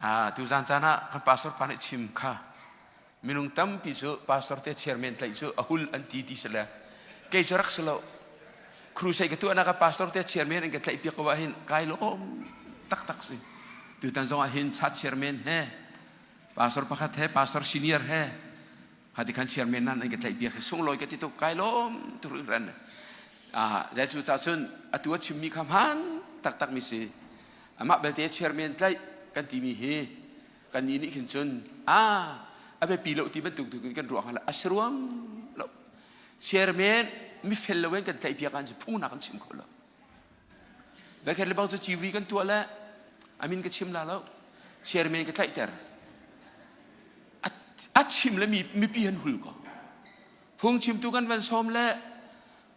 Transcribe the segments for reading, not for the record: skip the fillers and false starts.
Ah, tuzan caan ah kan pastor pa nih chim kha minung tampi cu pastor te chairman tlaih cu a hul an ti ti si le kei cu rak si lo crusade ka tuahnak ah pastor te chairman an ka tlaih piak ko ah hin kai lawm taktak si tutan zong ah hin church chairman he pastor pakhat he pastor senior he hati khan chairman nan an ka tlaih piak hi sunglawi ka ti tuk kai lawm tuk ran ah le cu ca cun atu a chimmi kha hmaan taktak mi si Amah belte chairman tlaih kan timi hi kan nih nih khin cun a a biapi lo ti bantuk tu kan ruah hnga a si ruang lo. Chairman mifel lo in kan tlaih piak ahcun phungnak kan chim kho lo. Vekher le bang cu CV kan tuah le amin ka chim la lo. Chairman ka tlaihter. A chim le mipi han hul ko. Phungchimtu kan van sawm le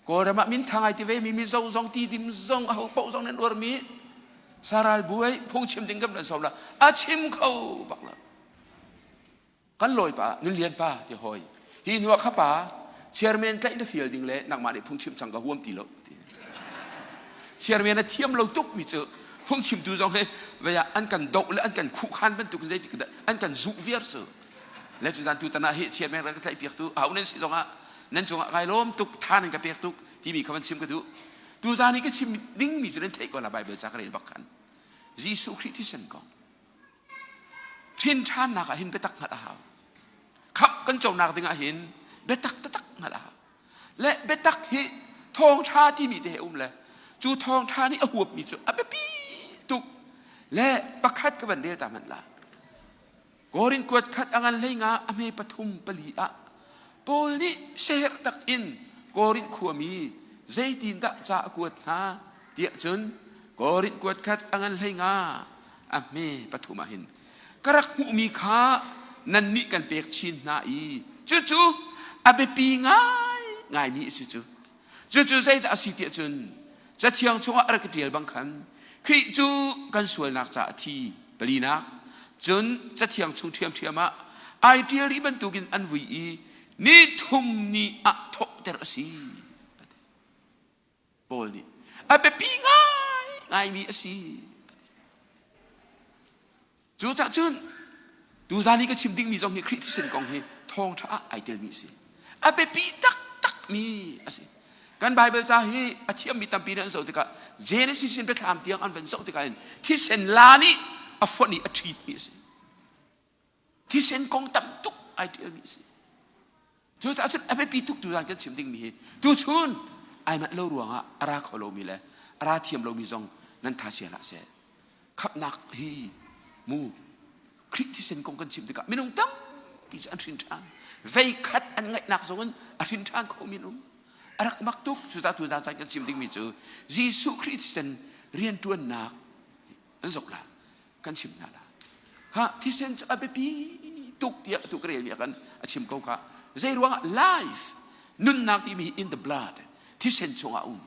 Kawlram ah minthang ai ti ve mi Mizo zong Tidim zong aho paoh zong nan uarmi saral buai phungchim ding kan van sawm la a chim kho bak lo. Kan lawi pa nun lian pa ti hoi hi hnu ah kha pa chairman tlaih na fial ding le nangmah nih phungchim cang ka huam ti lo ti. Chairman a thiam lo tuk mi cu phungchimtu zong hi vei ah an kan doh le an kan khuhkhan bantuk in zeitik an kan zuh viar cu le cu zan tu tan ah hi chairman rak ka tlaih piak tu au nan si zong ah nan cungah kai lawm tuk tha nan ka pek tuk timi kha van chim ka duh tuzan i ka chim dingmi cu nan theih ko la Bible ca ka rel bak khan Jesuh Khrih thisen kong hrin ṭhannak ah hin biatak hngalh a hau khamh kan conak ding ah hin biatak taktak hngalh a hau le biatak hi thawngṭha timi te he um le cu thawngṭha nih a huapmi cu a biapi tuk le pakhat ka van rel ta hmanh la Korin kuat khat a ngan hlei nga a hme pathum pali ah Paul nih seher tak in Korin khuami zeitindah ca a kuat hna tiah cun Korin kuat khat a ngan hlei nga a hme pathum ah hin ka rak hmuhmi kha nannih kan pek chin hna i cucu a biapi ngai ngaimi a si cu cucu zeidah a si tiah cun Cathiang chungah a rak i ṭial bang khan Khrih cu kan sualnak caah a thi. Palinak, cun Cathiang chung ṭhiamṭhiam ah ai ṭial rih bantukin an vui i ni thum ni ah thawhter a si. Paul nih a biapi ngai ngaimi a si. Cucaah cun tuzan i ka chim dingmi zong hi Khrih thisen kong hi thawngṭha ah ai telmi a si. A biapi taktakmi a si. Kan Bible ca hi a thiammi tampi nih an zoh tikah Genesis in Biathlam tiang an van zoh tikah hin thisen la nih a fonh i a ṭhitmi a si. Thisen kong tam tuk ai ṭialmi a si. Cucaah cun a biapi tuk tuzan kan chim dingmi hi tuchun ai manh lo ruangah a ra kho lomi le a ra thiam lomi zong nan tha sia hlah seh. Khamhnak hi mu Khrih thisen kong kan chim tikah minung tampi cu an hrin ṭhan. Vei khat an ngaihnak zong in a hrin ṭhan kho minung. A rak mak tuk. Cucaah tuzan caan kan chim dingmi cu Jesuh Khrih thisen rianṭuannak an zoh la. Kan chim hna la. Kha thisen cu a biapi tuk tiah atu ka relmi ah khan a chim ko kha. Zei ruangah life nunnak timi in the blood thisen chungah a um.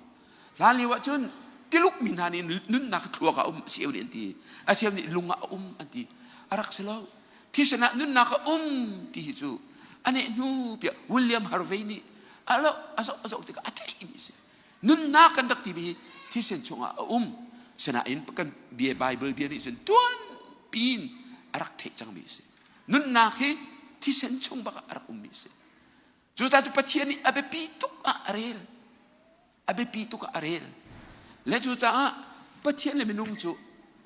Hlan lio ah cun tiluk mi hna nih nunnak thluak ah a um a cheu nih an ti. A cheu nih lung ah a um an ti. A rak si lo. Thisen ah nunnak a um ti hi cu a neh hnu piah William Harvey nih a lo a zoh a zoh tikah a theihmi a si. Nunnak kan rak timi hi thisen chungah a um. Sinain kan bia Bible bia nih cun tuan piin a rak theih cangmi a si. Nunnak hi thisen chung bak ah a rak ummi a si. Cucaah cu Pathian nih a biapi tuk ah a rel. A biapi tuk ah a rel. Le cucaah Pathian le minung cu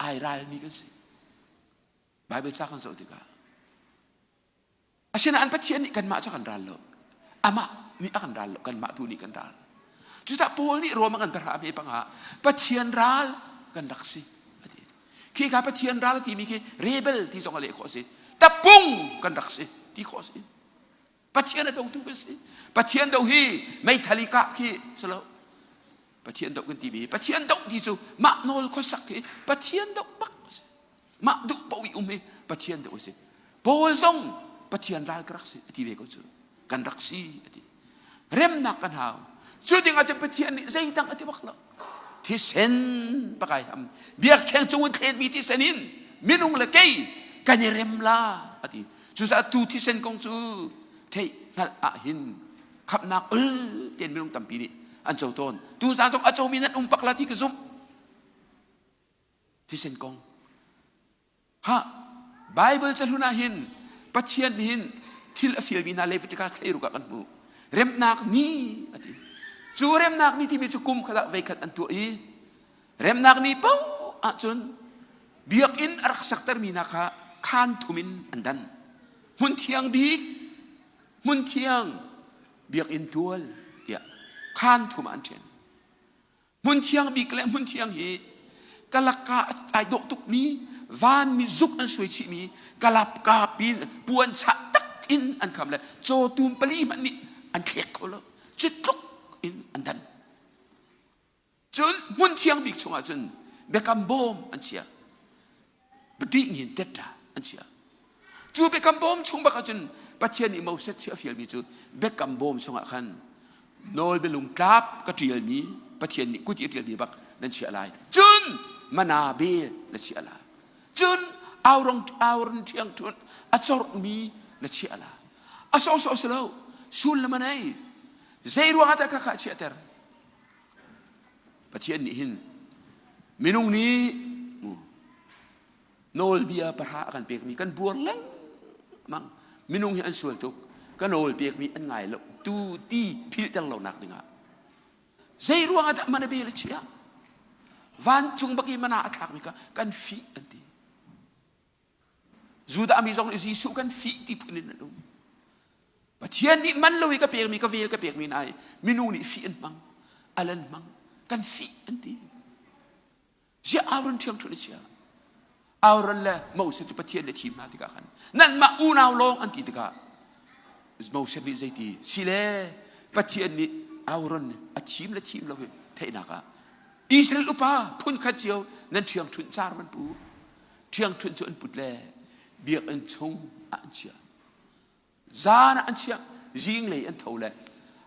ai ralmi kan si. Bible ca kan zoh tikah Asinain Pathian nih kanmah cu a kan ral lo. Amah nih a kan ral lo, kanmah tu nih kan ral. Cucaah Paul nih Rom a kan tarha me pangah Pathian ral kan rak si a ti. Khi ka Pathian ral a timi khi rebel ti zong a leh khawh a si. Tapung kan rak si ti khawh a si. Pathian a dotu kan si. Pathian do hi meithal i kah khi si lo. Pathian doh kan timi Pathian doh ti cu mah nawl khuasak hi Pathian doh bak a si. Mah duh paoh i um hi Pathian doh a si. Paul zong Pathian ral ka rak si a ti ve ko cu. Kan rak si a ti. Remnak kan hau. Cu ding ah cun Pathian nih zeidang a ti bak lo. Thisen pakai ham. Biakṭheng cung in thletmi thisen in minung le kei kan i rem la a ti. Cucaah tu thisen kong cu theih hngalh ah hin khamhnak ul tein minung tampi nih an co tawn. Tu zan zong a comi nan um pak la ti ka zumh. Thisen kong. Ha! Bible cahlun ah hin Pathian nih hin thil a fialmi hna Leviticus thleiruk ah kan hmuh. Remnak ni a ti. Cu remnak ni timi cu kum khat ah veikhat an tuah i remnak ni paoh ahcun biakinn a rak saktermi hna kha khaan thum in an dan. Hmun thiang bik, hmun thiang, biakinn tual tiah khaan thum ah an ṭhen. Hmun thiang bik le hmun thiang hi kalakka ai dawh tukmi vanmi zuk an suai chihmi kalapka pin puan chah tak in an kham le cawtum pali hmanh nih an thlek kho lo. Cu tluk in an dan. Cun hmun thiang bik chungah cun biakam bawm an chia. Biapi in tetta an chia. Cu biakam bawm chung bak ahcun Pathian nih Moses chiah fialmi cu biakam bawm chungah khan nawlbialung tlap ka ṭialmi Pathian nih kut i a ṭialmi bak nan chiah lai. Cun mana bel na chiah lai. Cun aurong auron ṭhiangṭhunh a corhmi na chiah lai. A sawhsawh si lo, sullam a nei. Zei ruangah dah khakha a chiahter? Pathian nih hin minung nih nawlbia pahra a kan pekmi kan buar lengmang. Minung hi an sual tuk. Ka nawl pekmi an ngai lo tu ti philhter lonak dingah. Zei ruangah dah mana bel a chia? Vancung bak i mana a thlakmi kha kan fih an ti. Judah mi zong nih Jesuh kan fih ti phun in an um. Pathian nih man lo i ka pekmi ka vel ka pekmi hna hi minung nih fih an hmang, al an hmang, kan fih an ti. Ziah Aaron ṭhiangṭhunh a chia. Aaron le Moses cu Pathian nih a thim hna tikah khan nanmah unau lawng an ti tikah Moses nih zeiti si le Pathian nih Aaron a thim le thim lo hi theihnak ah Israel upa phunkhat cio nan ṭhiangṭhunh car van pu. Ṭhiangṭhunh cu an put le biakinn chung ah an chiah. Zan ah an chiah. Zinglei an tho le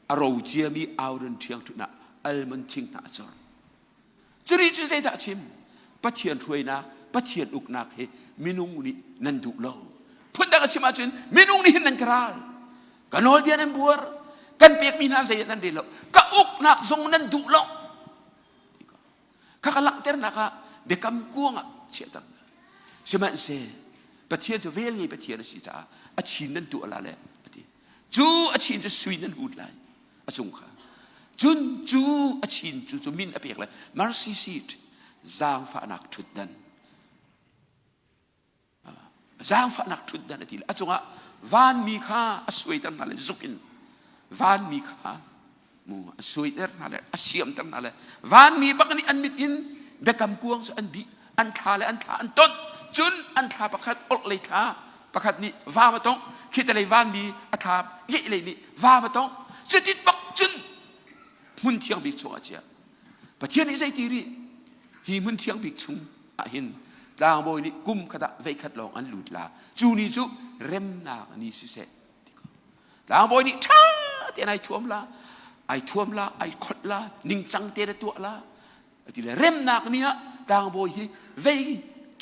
a ro ciami Aaron ṭhiangṭhunh ah almond thing hna a cor. Curi cu zeidah a chim? Pathian hruainak, Pathian uknak hi minung nih nan duh lo. Phundang a chim ahcun minung nih hin nan ka ral. Ka nawlbia nan buar. Kan pekmi hna zei ah nan rel lo. Ka uknak zong nan duh lo. Kha ka langhternak ah biakam kuang ah chiahter. Sihmanhseh Pathian cu vel ngei Pathian a si caah a chin nan tuah la le a ti. Cu a chin cu sui nan hut lai a cung kha. Cun cu a chin cu cu min a pek le mercy seat zaangfahnak ṭhutdan Zaangfahnak ṭhutdan a ti le a cungah vanmi kha a suaiter hna le zuk in vanmi kha mu a suaiter hna le a siamter hna le vanmi bak nih an mit in biakam kuang cu an bih an thla le an thla an tonh cun an thla pakhat orhlei thla pakhat nih vam a tongh khitalei vanmi a thla lei nih vam a tongh cutit bak cun hmun thiang bik chungah a chiah Pathian nih zei ti rih hi hmun thiang bik chung ah hin tlangbawi nih kum khat ah veikhat lawng an lut la cu ni cu remnak ni siseh tlangbawi nih ṭha tein ai thuam la ai thuam la ai kholh la ningcang tein a tuah la ati le remnak ni ah tlangbawi hi vei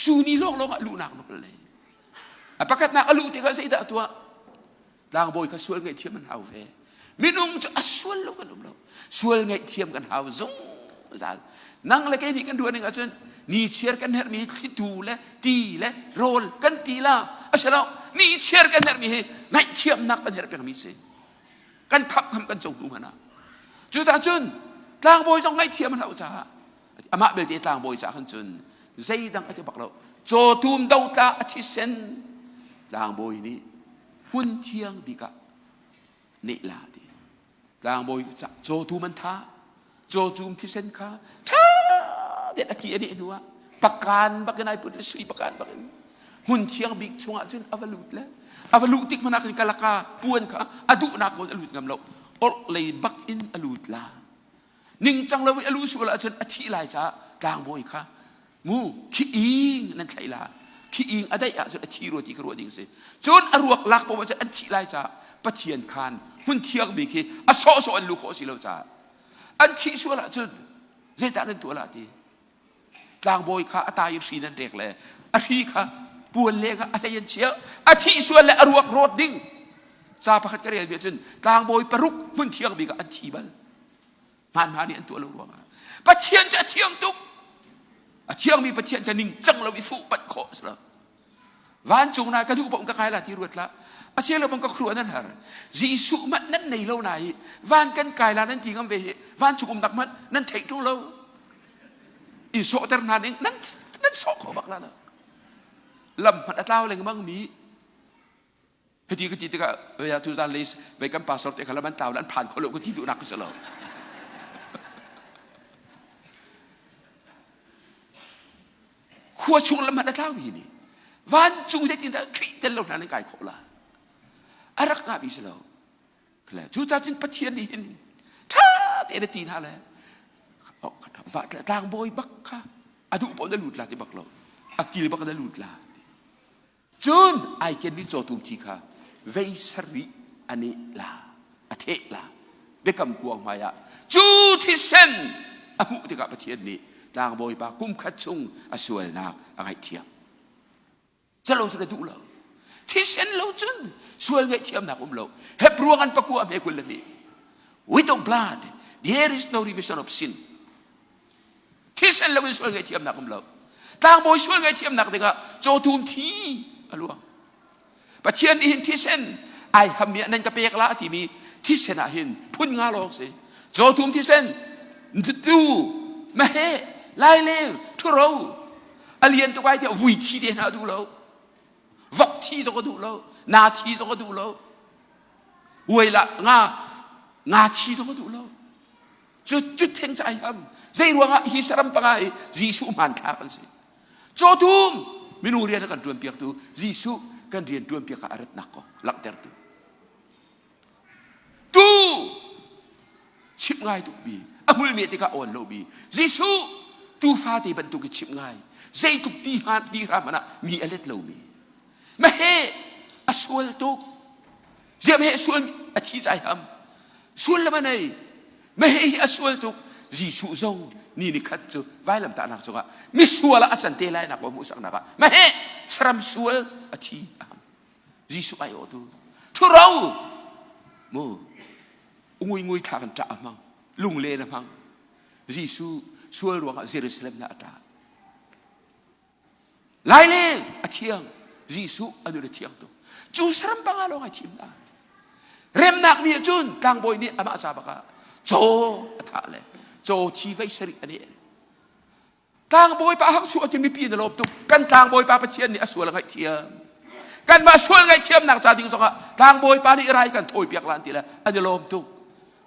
cu ni lawnglawng ah luhnak nawl nei a pakhatnak a luh tikah zeidah a tuah Tlangbawi kha sual ngaihthiam an hau ve. Minung cu a sual lo kan um lo. Sual ngaihthiam kan hau zungzal. Nang le kei nih kan ruah ning ahcun ni chiar kan herhmi hi thlitu le ti le rawl kan ti la. A si lo. Ni chiar kan herhmi hi ngaihthiamnak kan herh pengmi si. Kan khap kham kan co hnu hmanh ah. Cucaah cun tlangbawi zong ngaihthiam an hau caah amah belte tlangbawi caah khan cun zeidang a ti bak lo. Cawtum dotla a thisen tlangbawi nih hmun thiang bik ah neh la ti tlangbawi ca cawtum an tha cawtum thisen kha ṭha tein a ki a neh hnu ah pakan bakin ai put le sui pakan bakin hmun thiang bik chungah cun a va lut le a va luh tik hmanh ah khan kalaka puan kha a duhnak puan a lut ngam lo orhlei bak in a lut la ningcang lo i a luh sual ahcun a thih lai caah tlangbawi kha mu khi ing nan thlaih la khi ing a daih ahcun a thi rua ti ka ruah ding si cun a ruak lak paoh ahcun an thih lai caah Pathian khan hmun thiang bik hi a sawhsawh an luh khawh si lo caah an thih sual ahcun zeidah nan tuah la ti tlangbawi kha a tai in hri nan rek le a hri kha puan le kha a hlei an chia a thih sual le a ruak rawt ding ca pakhat ka rel mi ahcun tlangbawi paruk hmun thiang bik ah an thi bal hmaan nih an tuah lo ruangah Pathian cu a thiang tuk a thiangmi Pathian kha ningcang lo i fuh panh khawh a si lo. Vancung na ka duh paoh ka kai la ti ruat la. A sia lo bang ka khru nan har. Jesuh manh nan nei lo na hi van kan kai la nan ti ngam ve hi vancung umnak hmanh nan theih ṭung lo. I sawhter hna ning nan nan sawh kho bak la lo. Lam hmanh a tlau lengmang mi Hiti ka ti tikah vei tu zan lei vei kan pastor te kha lam an tlau le an phan kho lo ka ti duhnak ka si lo. Khua chung lam hmanh a tlau mi nih vancung zeitin dah Khrih tel lo hna nan kai khawh la. A rak ngah mi si lo. Cucaah cun Pathian nih hin ṭha tein a ti hna le tlangbawi bak kha a duh paoh na lut la ti bak lo. A kil bak na lut la. Cun ai kenmi cawtum thi kha vei sarih a neh la, a theh la. Biakam kuang hmaiah cu thisen a hmuh tikah Pathian nih tlangbawipa kum khat chung a sualnak a ngaihthiam. Calo cu na duh lo. Thisen lo cun sual ngaihthiamnak um lo. Hebruang an pakua hme 22. Without blood, there is no remission of sin. Thisen loin sual ngaihthiamnak um lo. Tlangbawi sual ngaihthiamnak dingah cawtum thi a luang. Pathian nih hin thisen ai hammi ah nan ka pek la timi thisen ah hin phun nga lawng si. Cawtum thisen, tu, maheh, laileng, ṭhuro, a lian tuk ai tiah vui thi te hna a duh lo. Vok thi zong a duh lo. Na thi zong a duh lo. Uai la nga nga thi zong a duh lo. Cu cu theng cu ai ham. Zei ruangah hi saram panga hi Jesuh hmanthlak an si. Cawtum minung rian a kan ṭuan piaktu Jesuh kan rian ṭuan piak ah a ratnak kong langhtertu. Tu chimh ngai tuk bi a hmul me tikah awn lo bi Jesuh tufa te bantuk i chimh ngai zeitluk ti hman ti hram hmanh ah mi a let lomi mahe a sual tuk ziah mahe sual a thi cai ham sual le manei mahe hi a sual tuk Jesuh zong ni ni khat cu vailamtahnak cungah misual ah a can te lai nak aw hmuhsaknak ah mahe saram sual a thi a ham Jesuh ai awtu ṭhuro mu ungui ngui thla kan ṭah a hmang lunglen a hmang Jesuh sual ruangah Jerusalem na a ṭah Laileng a thiang Jesuh a nun a thiang tuk cu saram panga lawng ai thim hna remnak ni ahcun tlangbawi nih amah ca bak ah caw a thah le caw thi vei sarih a neh tlangbawi pa hak chuah cu mipi na lawm tuk kan tlangbawi pa Pathian nih a sual a ngaihthiam kanmah sual ngaihthiamnak ca ding zongah tlangbawi pa nih rai kan thawi piak lan ti le an i lawm tuk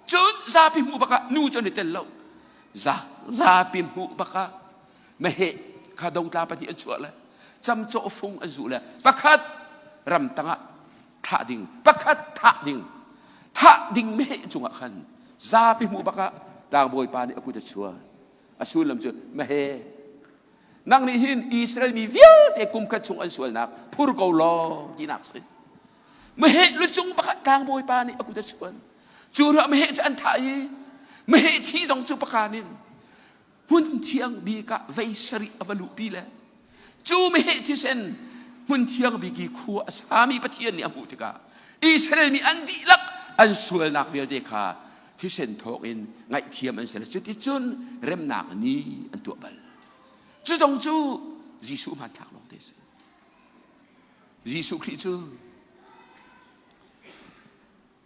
cun zapi hmuh bakah nu cu an i tel lo za zapi hmuh bakah meheh kha dotla pahnih an chuah le camcawh fung an zuh le pakhat ramtang ah thah ding pakhat thah ding thah ding meheh cungah khan zapi hmuh bakah tlangbawi pa nih a kut a chuan a sullam cu meheh nang nih hin Israel mi vialte kum khat chung an sualnak phur ko law tinak si meheh lu cung pakhat tlangbawi pa nih a kut a chuan cu ruah meheh cu an thah i meheh thi zong cu pakan in hmun thiang bik ah vei sarih a va luhpi le cu meheh thisen hmun thiang bik i khua a sami Pathian nih a hmuh tikah Israel mi an dihlak an sualnak vialte kha thisen thawk in ngaihthiam an si le cuticun remnak ni an tuah bal. Cu zong cu Jesuh hmanthlak lawng te a si. Jesuh Khrih cu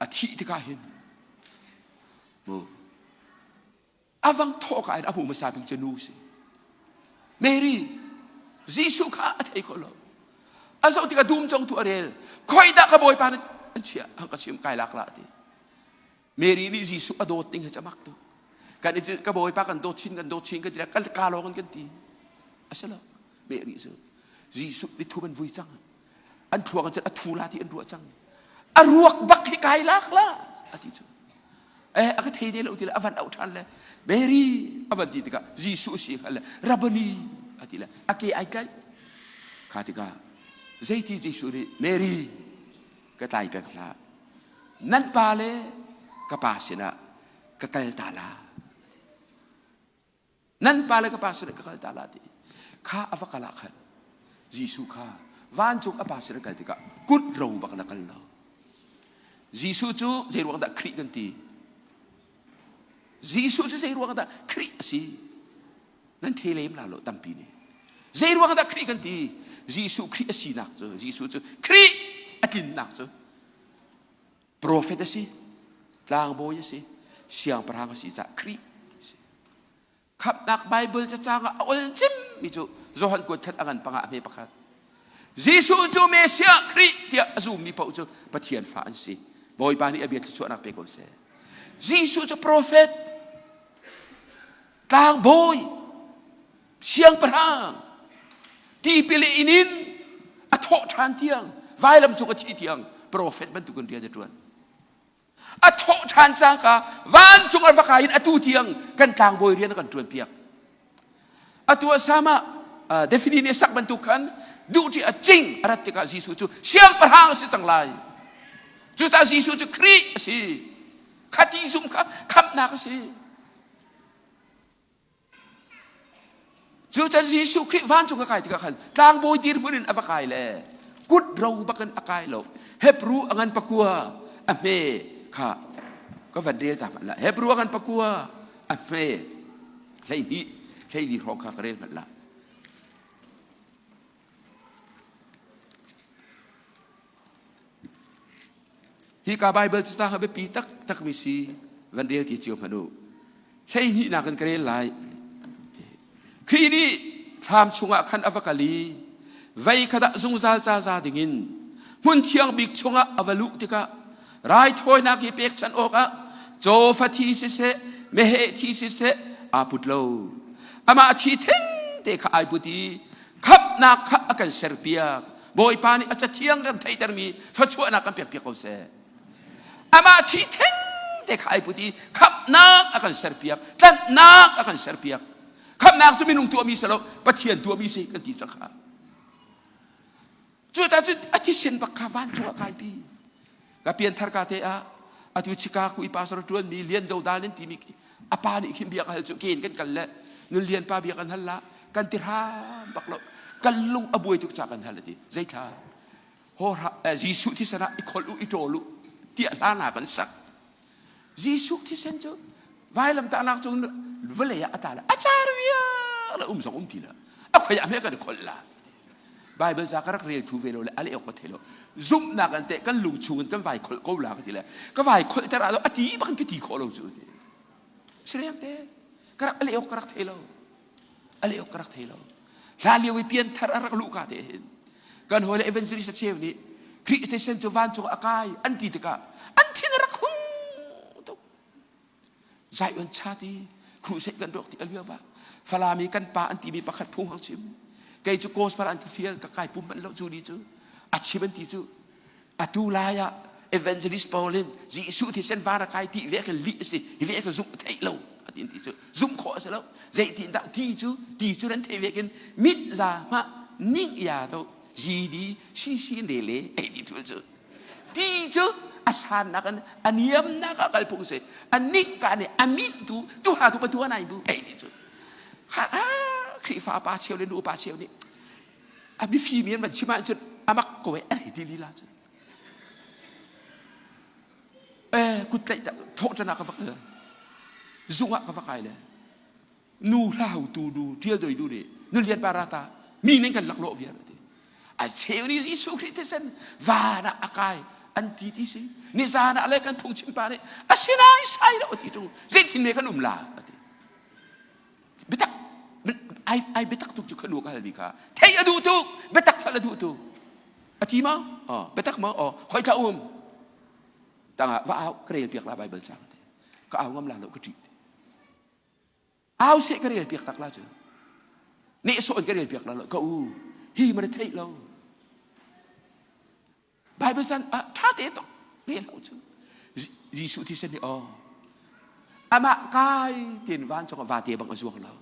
a thih tikah hin mu A vang thawhka in a hmu hmasa bik cu nu si. Mary, Jesuh kha a thei kho lo. A zoh tikah dum cong tu a rel. Khoi dah ka bawipa na an chiah, hang ka chim kai lak la ti. Mary nih Jesuh a dawt ding hi camak tu. Kan i ka bawipa kan dawt chin kan dawt chin kan ti kan ka lawng kan ti. A si lo. Mary cu Jesuh nih thu an vui cang. An thluak an a thu la ti an ruah cang. A ruak bak hi kai lak la a ti cu. Eh a ka thei ne lo ti le a van auh ṭhan le Mary a van ti tikah Jesuh si hngal le Rabboni a ti le a ke ai tlaih. Kha tikah zeiti Jesuh nih Mary ka tlai peng hlah. Nan pa le ka pa sinah ka kal ta la. Nan pa le ka pa sinah ka kal ta la ti. Kha a va kal ah khan Jesuh kha vancung a pa sinah kal tikah kut ro bak na kal lo. Jesuh cu zei ruang dah Khrih kan ti? Jesuh cu zei ruang dah Khrih a si? Nan thei lem la lo tampi nih. Zei ruang dah Khrih kan ti? Jesuh Khrih a sinak cu Jesuh cu Khrih a tlinnak cu profet a si, tlangbawi a si, siangpahrang a si caah Khrih a si. Khamhnak Bible cacang ah a ol cimmi cu Johan kuat khat a ngan panga a hme pakhat. Jesuh cu Messiah Khrih tiah a zummi paoh cu Pathian fa an si. Bawipa nih a bia thluachuahnak pe ko seh. Jesuh cu profet, tlangbawi, siangpahrang, tipil in in a thawh ṭhan tiang, vailam cung a thih tiang profet bantukin rian a ṭuan. A thawh ṭhan cangka vancung a va kai in atu tiang kan tlangbawi rian a kan ṭuan piak. Atu a sam ah Daphne nih sak bantuk khan duh ṭi a cing a rat tikah Jesuh cu siangpahrang a si cang lai. Cucaah Jesuh cu Khrih a si. Khati zum kha khamhnak a si. Cucan Jesuh Khrih vancung a kai tikah khan tlangbawi dirhmun in a va kai le kut ro bakin a kai lo. Hebru a ngan pakua a hme kha ka van rel ta hmanh la. Hebru a ngan pakua a hme 12 12 hrawng kha ka rel hmanh la. Hika Baibal cacang a biapi taktakmi si van rel ti cio hmanh u. Hleihnihnak in ka rel lai. Khrih nih thlam chungah khan a va kal i vei kha dah zungzal ca za dingin hmun thiang bik chungah a va luh tikah raithawinak i pekchanh awkah cawfa thi siseh meheh thi siseh aa put lo. Amah thi theng te kha ai put i khamhnak kha a kan serpiak. Bawipa nih a cathiang kan theihtermi thluachuahnak kan pekpiak ko seh. Amah thi theng te kha ai put i khamhnak a kan serpiak, tlanhnak a kan serpiak. Khamhnak cu minung tuahmi si lo, Pathian tuahmi si kan ti cang kha. Cucaah cun a thisen bak kha vancung ah kaipi. Ka pianthar ka te ah atu Chicago i pastor ṭuanmi Lian Do Dal in timi a pa nih khin bia ka hal cu ken kan kal le nun Lian pa bia kan hal la kan ti hram bak lo kan lung a buai tuk ca kan hal ati zeithla ho Jesuh thisen ah i khol u i ṭawl u tiah hla nga kan sak Jesuh thisen cu vailamtahnak cu vawlei ah a tla a car vial a um zong um ti lo a khoi ah hme kan i kholh la Bible ca ka rak rel thu ve lo le a leh awk ka thei lo zumhnak an teh kan lung chung in kan vai kholh ko la ka ti le ka vai kholh ter ah a ti bak in ka ti khawh lo cu ti sirem te ka rak a leh awk ka rak thei lo a leh awk ka rak thei lo hla lio i pian thar a rak luh ka te hin kan hawi le evangelist a cheu nih Khrih station cu vancung a kai an ti tikah an thin a rak hung tuk Zion chati crusade kan rawk ti a lio va Falami kan pa an timi pakhat phung hang chim kei cu gospel an ka fial ka kai pum manh lo cu ni cu a chim an ti cu atu lai ah evangelist Paul in Jesuh thisen van a kai ti ve khin lih a si hi ve khin zumh theih lo a ti ti cu zumh khawh a si lo zeitin dah ti cu ti cu nan theih ve khin mit za hma ning ya to GD CC ne le ei ti thul cu ti cu a sannak in a niamnak ah kal phung si a ning ka nih a min tu tu ha tu pa tu anai bu ei ti cu ha Khrihfa pa cheu le nu pa cheu nih a mifim in van chim ahcun amak ko e a ti lila cun eh kut tlaih thawh ṭan ah ka va kal zung ah ka va kai le nu hlau tu nu ṭial doi nu nih nu lian pa rata mi ning kan laklawh vial ati a cheu ni Jesuh Khrih thisen van ah a kai an ti ti si ni zan ah le kan phungchim pa nih asinain sai lo ti ṭung zeitin me kan um la ati biatak ai ai biatak tuk cu kha ka hal mi kha theih a duh tuk biatak hal a duh tuk a ti ma oh biatak ma oh khoi thla um tangah va au ka rel piak la bible cang te ka au ngam la lo ka ṭih au se ka rel piak tak la cu neh sawh in ka rel piak la lo ka u hi ma theih lo Bible can ah ṭha te to rel lo cu Jesuh thisen nih aw amah kai tin vancung ah vate bang a zuang lo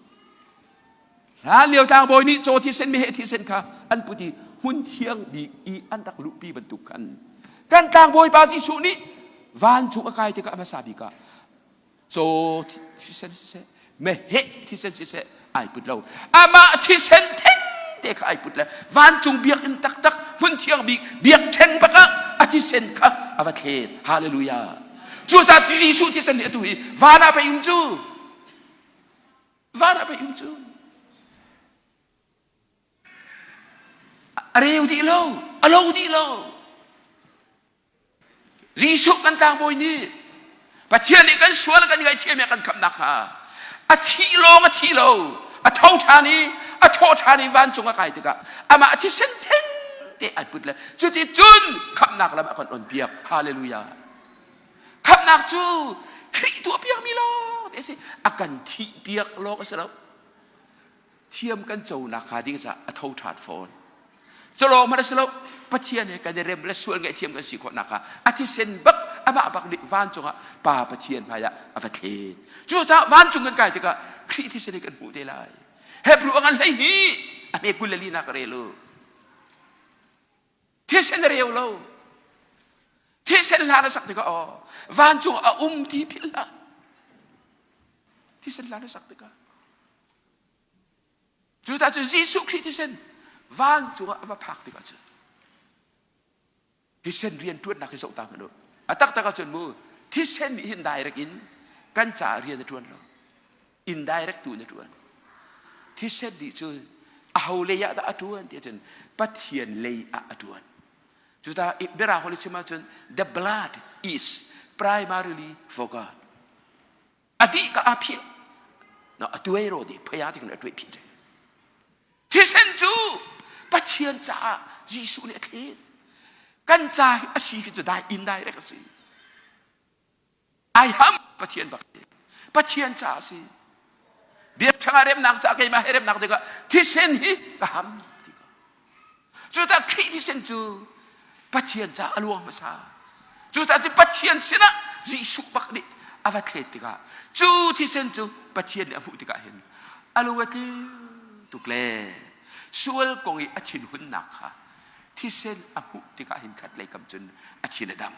hlan lio tlangbawi nih caw thisen meheh thisen kha an put i hmun thiang bik i an rak luhpi bantuk khan kan tlangbawi pa Jesuh nih vancung a kai tikah a hmasa bik ah Caw thisen siseh, meheh thisen siseh ai put lo. Amah thisen theng te kha ai put le vancung biakinn taktak hmun thiang bik biakṭheng bak ah a thisen kha a va thlet. Hallelujah. Cucaah Jesuh thisen nih atu hi van ah pei um cu. Van ah pei um cu. A reu dih lo, a lo dih lo. Jesuh kan tlangbawi nih Pathian nih kan sual kan ngaihthiam i a kan khamhnak kha a thih lawng a thi lo a tho ṭhan i a thawh ṭhan i vancung a kai tikah amah thisen theng te ai put le cuti cun khamhnak lam a kan on piak hallelujah khamhnak cu Khrih tuah piakmi lawng te a si a kan thih piak lawng a si lo thiam kan conak hnga ding caah a tho ṭhan fawn. Culawng hmanh a si lo, Pathian he kan i rem le sual ngaihthiam kan si khawhnak ah a thisen bak amah bak nih vancung ah Pa Pathian hmaiah a va thlen. Cucaah vancung kan kai tikah Khrih thisen hi kan hmuh te lai. Hebrew a ngan hlei hi a hme 24 nak a rel u. Thisen a reu lo. Thisen hla na sak tikah aw vancung a um ti philh hlah. Thisen hla na sak tikah Cu ta cu Jesuh Khrih thisen vancung ah a va phak tikah cun thisen rian ṭuannak hi zoh ta hmanh u. A taktak ahcun mu thisen nih hin direct in kan caah rian a ṭuan lo. Indirect tu in a ṭuan. Thisen nih cun aho lei ah dah a ṭuan ti ahcun Pathian lei ah a ṭuan. Cuta biara holh chim ahcun the blood is primarily for God. A dih ka a phih na a tuai ro di phaya ti a tuai phih thisen cu Pathian caah Jesuh nih a thlen kan ca hi a si hi cu dai in direct a si ai ham Pathian bak Pathian caah a si biak ṭhanga remnak caah keimah he remnak tikah thisen hi ka ham Cucaah Khrih thisen cu Pathian caah a luang hmasa. Cucaah cu Pathian sinah Jesuh bak nih a va thlet tikah cu thisen cu Pathian nih a hmuh tikah hin a lung a tling tuk le sual kong i a thinhunnak kha thisen a hmuh tikah hin khat lei kam cun a thin a dam.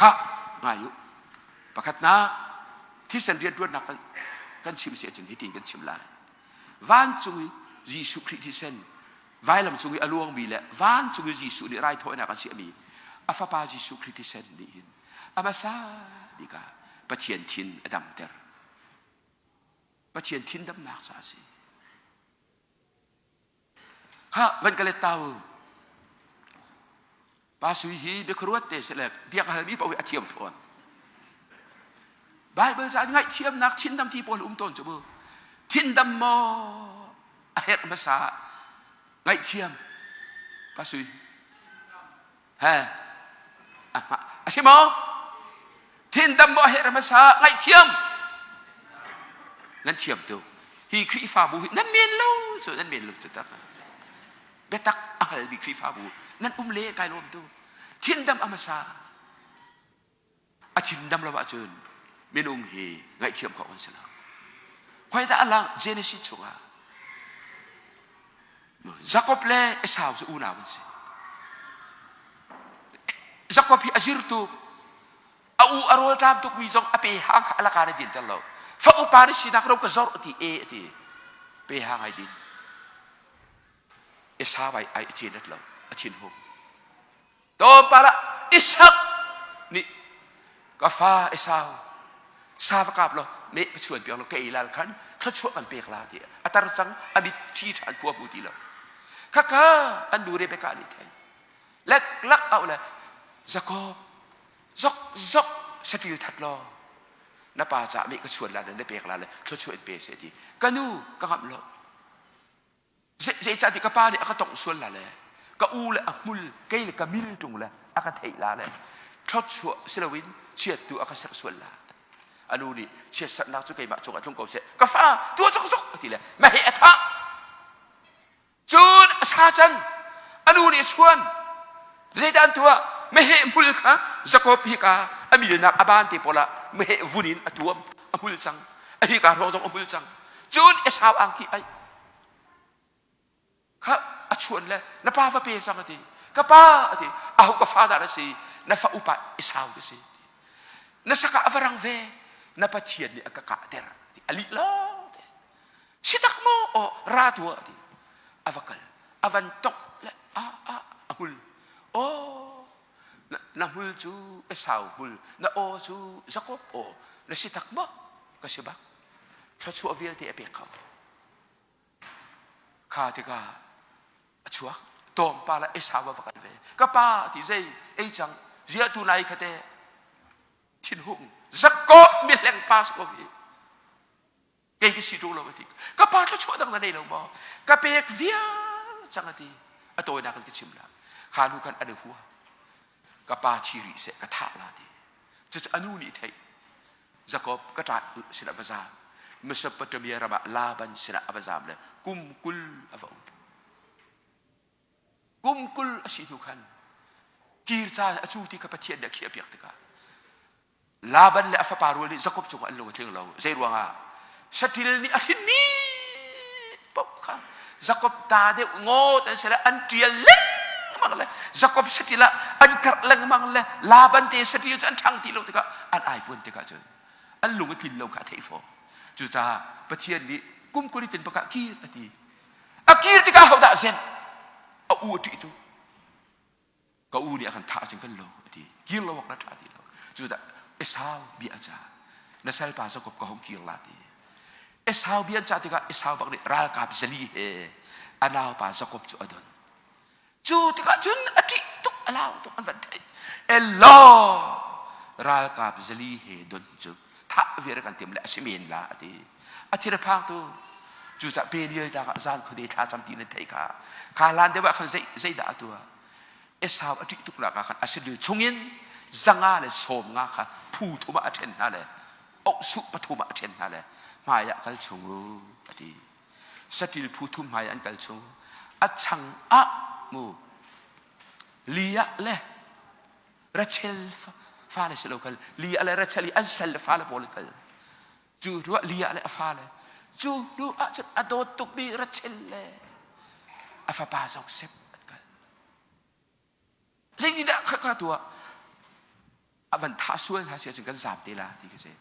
Khah, ngai u. Pakhatnak, thisen rianṭuannak kan, kan chim si ahcun hitin kan chim lai. Vancung i Jesuh Khrih thisen, vailam cung i a luangmi le vancung i Jesuh nih raithawinak a chiahmi a fapa Jesuh Khrih thisen nih hin a hmasa bik ah Pathian thin a damter. Pathian thin damnak ca a si. Khah, van ka let ta u. Pa Sui hi biakruat te si le biak halmi paoh hi a thiam fawn. Bible ca ngaihthiamnak thindam ti pawl um tawn cu mu. Thindam maw a herh hmasa ngaihthiam. Pa Sui. He. A si maw? Thindam maw a herh hmasa ngaihthiam. Nan thiam tu. Hi Khrihfabu hi nan men lo cu nan men lo cu tak. Biatak a hngalmi Khrihfabu nan um le kai lawm tu. Thindam a hmasa. A thindam lo ahcun minung hi ngaihthiam khawh kan si lo. Khoi dah a lang Genesis chungah Jakob le Esau cu unau an si. Jakob hi a zir tuk. A u a rawl ṭam tukmi zong a pe hang kha a laka na dinter lo. Fa upa na sinak ro ka zor ti e a ti. Pe hang ai din. Esau ai ai cenet lo. A thin hung. Tlawmpal ah Isak nih ka fa Esau sa va kap law meh ka chuan piak law ka ei lal khan thluachuah kan pek la ti a tar cang a mit thi ṭhan khua hmu ti lo khaka an nu Rebekah nih thei lek lak au le Jakob zok zok saṭil that law na pa caah meh ka chuan la le na pek la le thluachuah in pe seh ti ka nu ka ngamh lo Zeicahtiah ka pa nih a ka tongh sual la le ka u le a hmul kei le ka mil ṭung le a ka theih la le thluachuah si loin chiattu a ka serh sual la. A nu nih chiatserhnak cu keimah cungah tlung ko seh ka fa tuah zokzok a ti le meheh a thah. Cun a sa can a nu nih a chuan zeidah an tuah meheh hmul kha Jakob hika a milnak a ban te pawl ah meheh vun in a tuam a hmul cang a hika hrawng zong a hmul cang cun Esau angki ai Kha a chuan le na pa va pe cang a ti. Ka pa a ti. Aho ka fa dah na si? Na fa upa Esau ka si. Na saka a va rang ve. Na Pathian nih a ka kahter. A lih lo. Si tak maw? Aw ra tuah a ti. A va kal. A van tok le a a a hmul. Aw na, na hmul cu Esau hmul, na aw cu Jakob aw. Na si tak maw? Ka si bak. Thluachuah vialte a pek kho. Kha tikah a chuak. Tawmpa le Esau a va kal ve. Ka pa ti zei ei cang ziah tu nai kha te thinhung Jakob mi hleng pa ko hi. Kei ka si ṭung lo a ti. Ka pa thluachuah dang na nei lo maw? Ka pek vial cang a ti. A tawinak in ka chim la. Kha nu khan an i hua. Ka pa thi rih seh ka thah la ti. Cucu a nu nih theih. Jakob ka ṭah sinah va zaam. Mesopotamia ram ah Laban sinah a va zaam le kum 20 a va um. Kum 20 a si hnu khan kir caan a cu ti kha Pathian nih a khiahpiak tikah Laban le a fapa rual nih Jakob cungah an lung a tling lo. Zei ruangah? Saṭil nih a hrinmi paoh kha Jakob ta deuh ngawt an si le an ṭial lengmang le Jakob saṭil ah an karh lengmang le Laban te saṭil cu an ṭhang ti lo tikah an aipuan tikah cun an lung a tlin lo kha a theih fawn. Cucaah Pathian nih kum 20 tin pakah kir a ti. A kir tikah hodah zenh? A u a ṭih tu. Ka u nih a kan thah ahcun kan lo a ti. Kir lo awk na ṭha ti lo. Cudah Esau bia a ca. Na salpa Jakob ka hung kir la ti. Esau bia an cah tikah Esau bak nih ralkap zali he a naupa Jakob cu a don. Cu tikah cun a ṭih tuk a lau tuk an van theih. Elaw ralkap zali he don cu thah viar kan tim le a si men la a ti. A thir a phang tu cucah Peniel tang ah zan khuade thla cam ti nan theih kha. Kha hlan deuh ah khan zei zeidah a tuah? Esau a ṭih tuk nak ah khan a saṭil chungin 160 le kha phu thum ah a ṭhen hna le ohsuh pathum ah a ṭhen hna le hmai ah kal chung u a ti. Saṭil phu thum hmai an kal chung. A chang ah mu Leah le Rachel fale si lo kal Leah le Rachel i an sal le fale pawl kal. Cu hnu ah Leah le a fale cu hnu ah cun a dawt tukmi Rachel le a fapa Joseph an kal. Zeitindah khakha tuah a van thah sual hna si ahcun kan zaam te la ti ka si.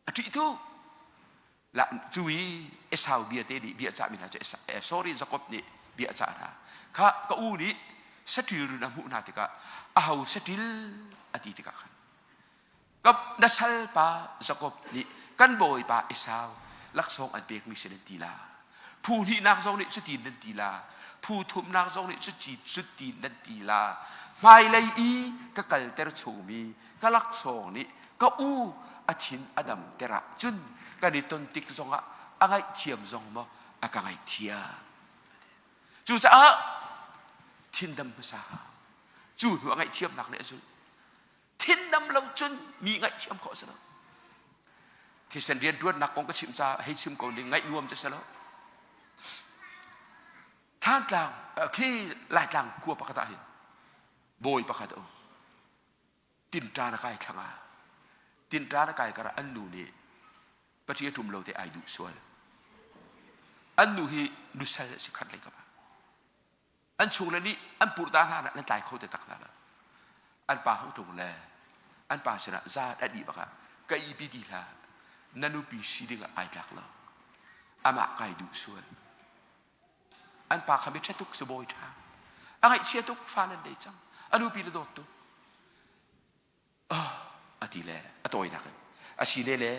A ṭih tu la cu i Esau bia te nih bia cahmi hna cu sorry Jakob nih bia cah hna. Kha ka u nih saṭil run a hmuh hna tikah aho saṭil a ti tikah khan na salpa Jakob nih kan bawipa Esau laksawng an pekmi si nan ti la. Phu hnihnak zong nih cutin nan ti la. Phu thumnak zong nih cutin nan ti la. Hmailei i ka kalter chungmi ka laksawng nih ka u a thin a damter ahcun kan i ton tik zongah a ngaihthiam zong maw a ka ngaihthiam. Cucaah thindam hmasa cu hnu a ngaihthiamnak nih a zulh. Thindam lo cun mi ngaihthiam khawh a si lo. Thisen rianṭuannak kong ka chim caah hei chim ko ning ngaih nuam cu si lo. Thantlang khi Laitlang khua pakhat ah hin bawi pakhat a um. Tinṭan a kai thlang ah tinṭan a kai karah an nu nih paṭi a ṭum lo te ai duh sual. An nu hi nusal a si khat lei kam ah. An chungle nih an purh ta hna nan tlai kho te tak hna lo. An pa hung tlung le an pa sinah zan a dih bakah ka ipi ti hlah na nupi si ding ah ai tlak lo. Amah kai duh sual. An pa kha mi ṭha tuk si bawi ṭha. A ngaihchia tuk fa nan nei cang. A nupi na dawt tuk. Oh, a ti le a tawinak in a si le le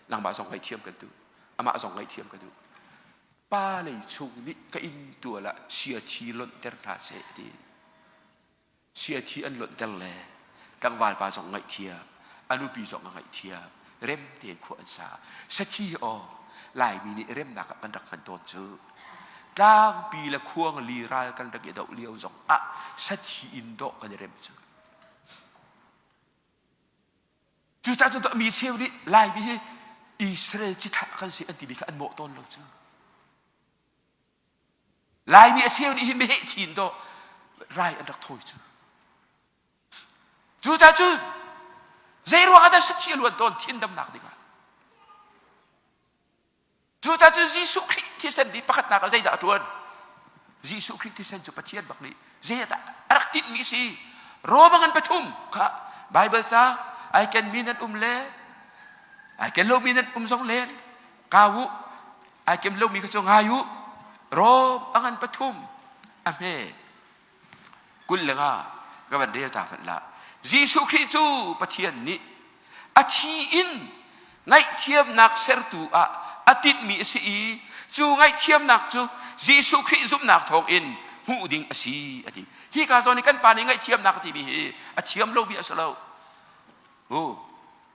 nangmah zong ngaihthiam kan duh amah zong ngaihthiam ka duh pa lei chung nih ka inn tual ah siathi lonhter hna seh a ti siathi an lonhter le tlangval pa zong ngaihthiam a nupi zong a ngaihthiam rem tein khua an sa sathi aw laimi nih remnak ah kan rak hman tawn cu tlangpi le khuang li ral kan rak i doh lio zong ah sathi in dawh kan i rem cu Cucaah cu mi cheu nih Laimi hi Israel cithlah kan si an timi kha an mawh tawn lo cu. Laimi a cheu nih hin meheh thin dawh rai an rak thawi cu. Cucaah cu zei ruang ah dah sathi a luan tawn thin damnak dingah. Cucaah cun Jesuh Khrih thisen nih pakhatnak ah zeidah a ṭuan? Jesuh Khrih thisen cu Pathian bak nih zeidah a rak tinhmi a si? Roma ngan pathum kha Baibal ca ai kenmi nan um le ai ken lomi nan um zong len kau u ai kem lomi kha cu ngai u Rom a ngan pathum a hme 25 ka van rel ta hmanh lah Jesuh Khrih cu Pathian nih a thi in ngaihthiamnak sertu ah a tinhmi a si i cu ngaihthiamnak cu Jesuh Khrih zumhnak thawngin hmuh ding a si a ti. Hi ka zawn i kan pa nih ngaihthiamnak a timi hi a thiam lomi a si lo. Oh,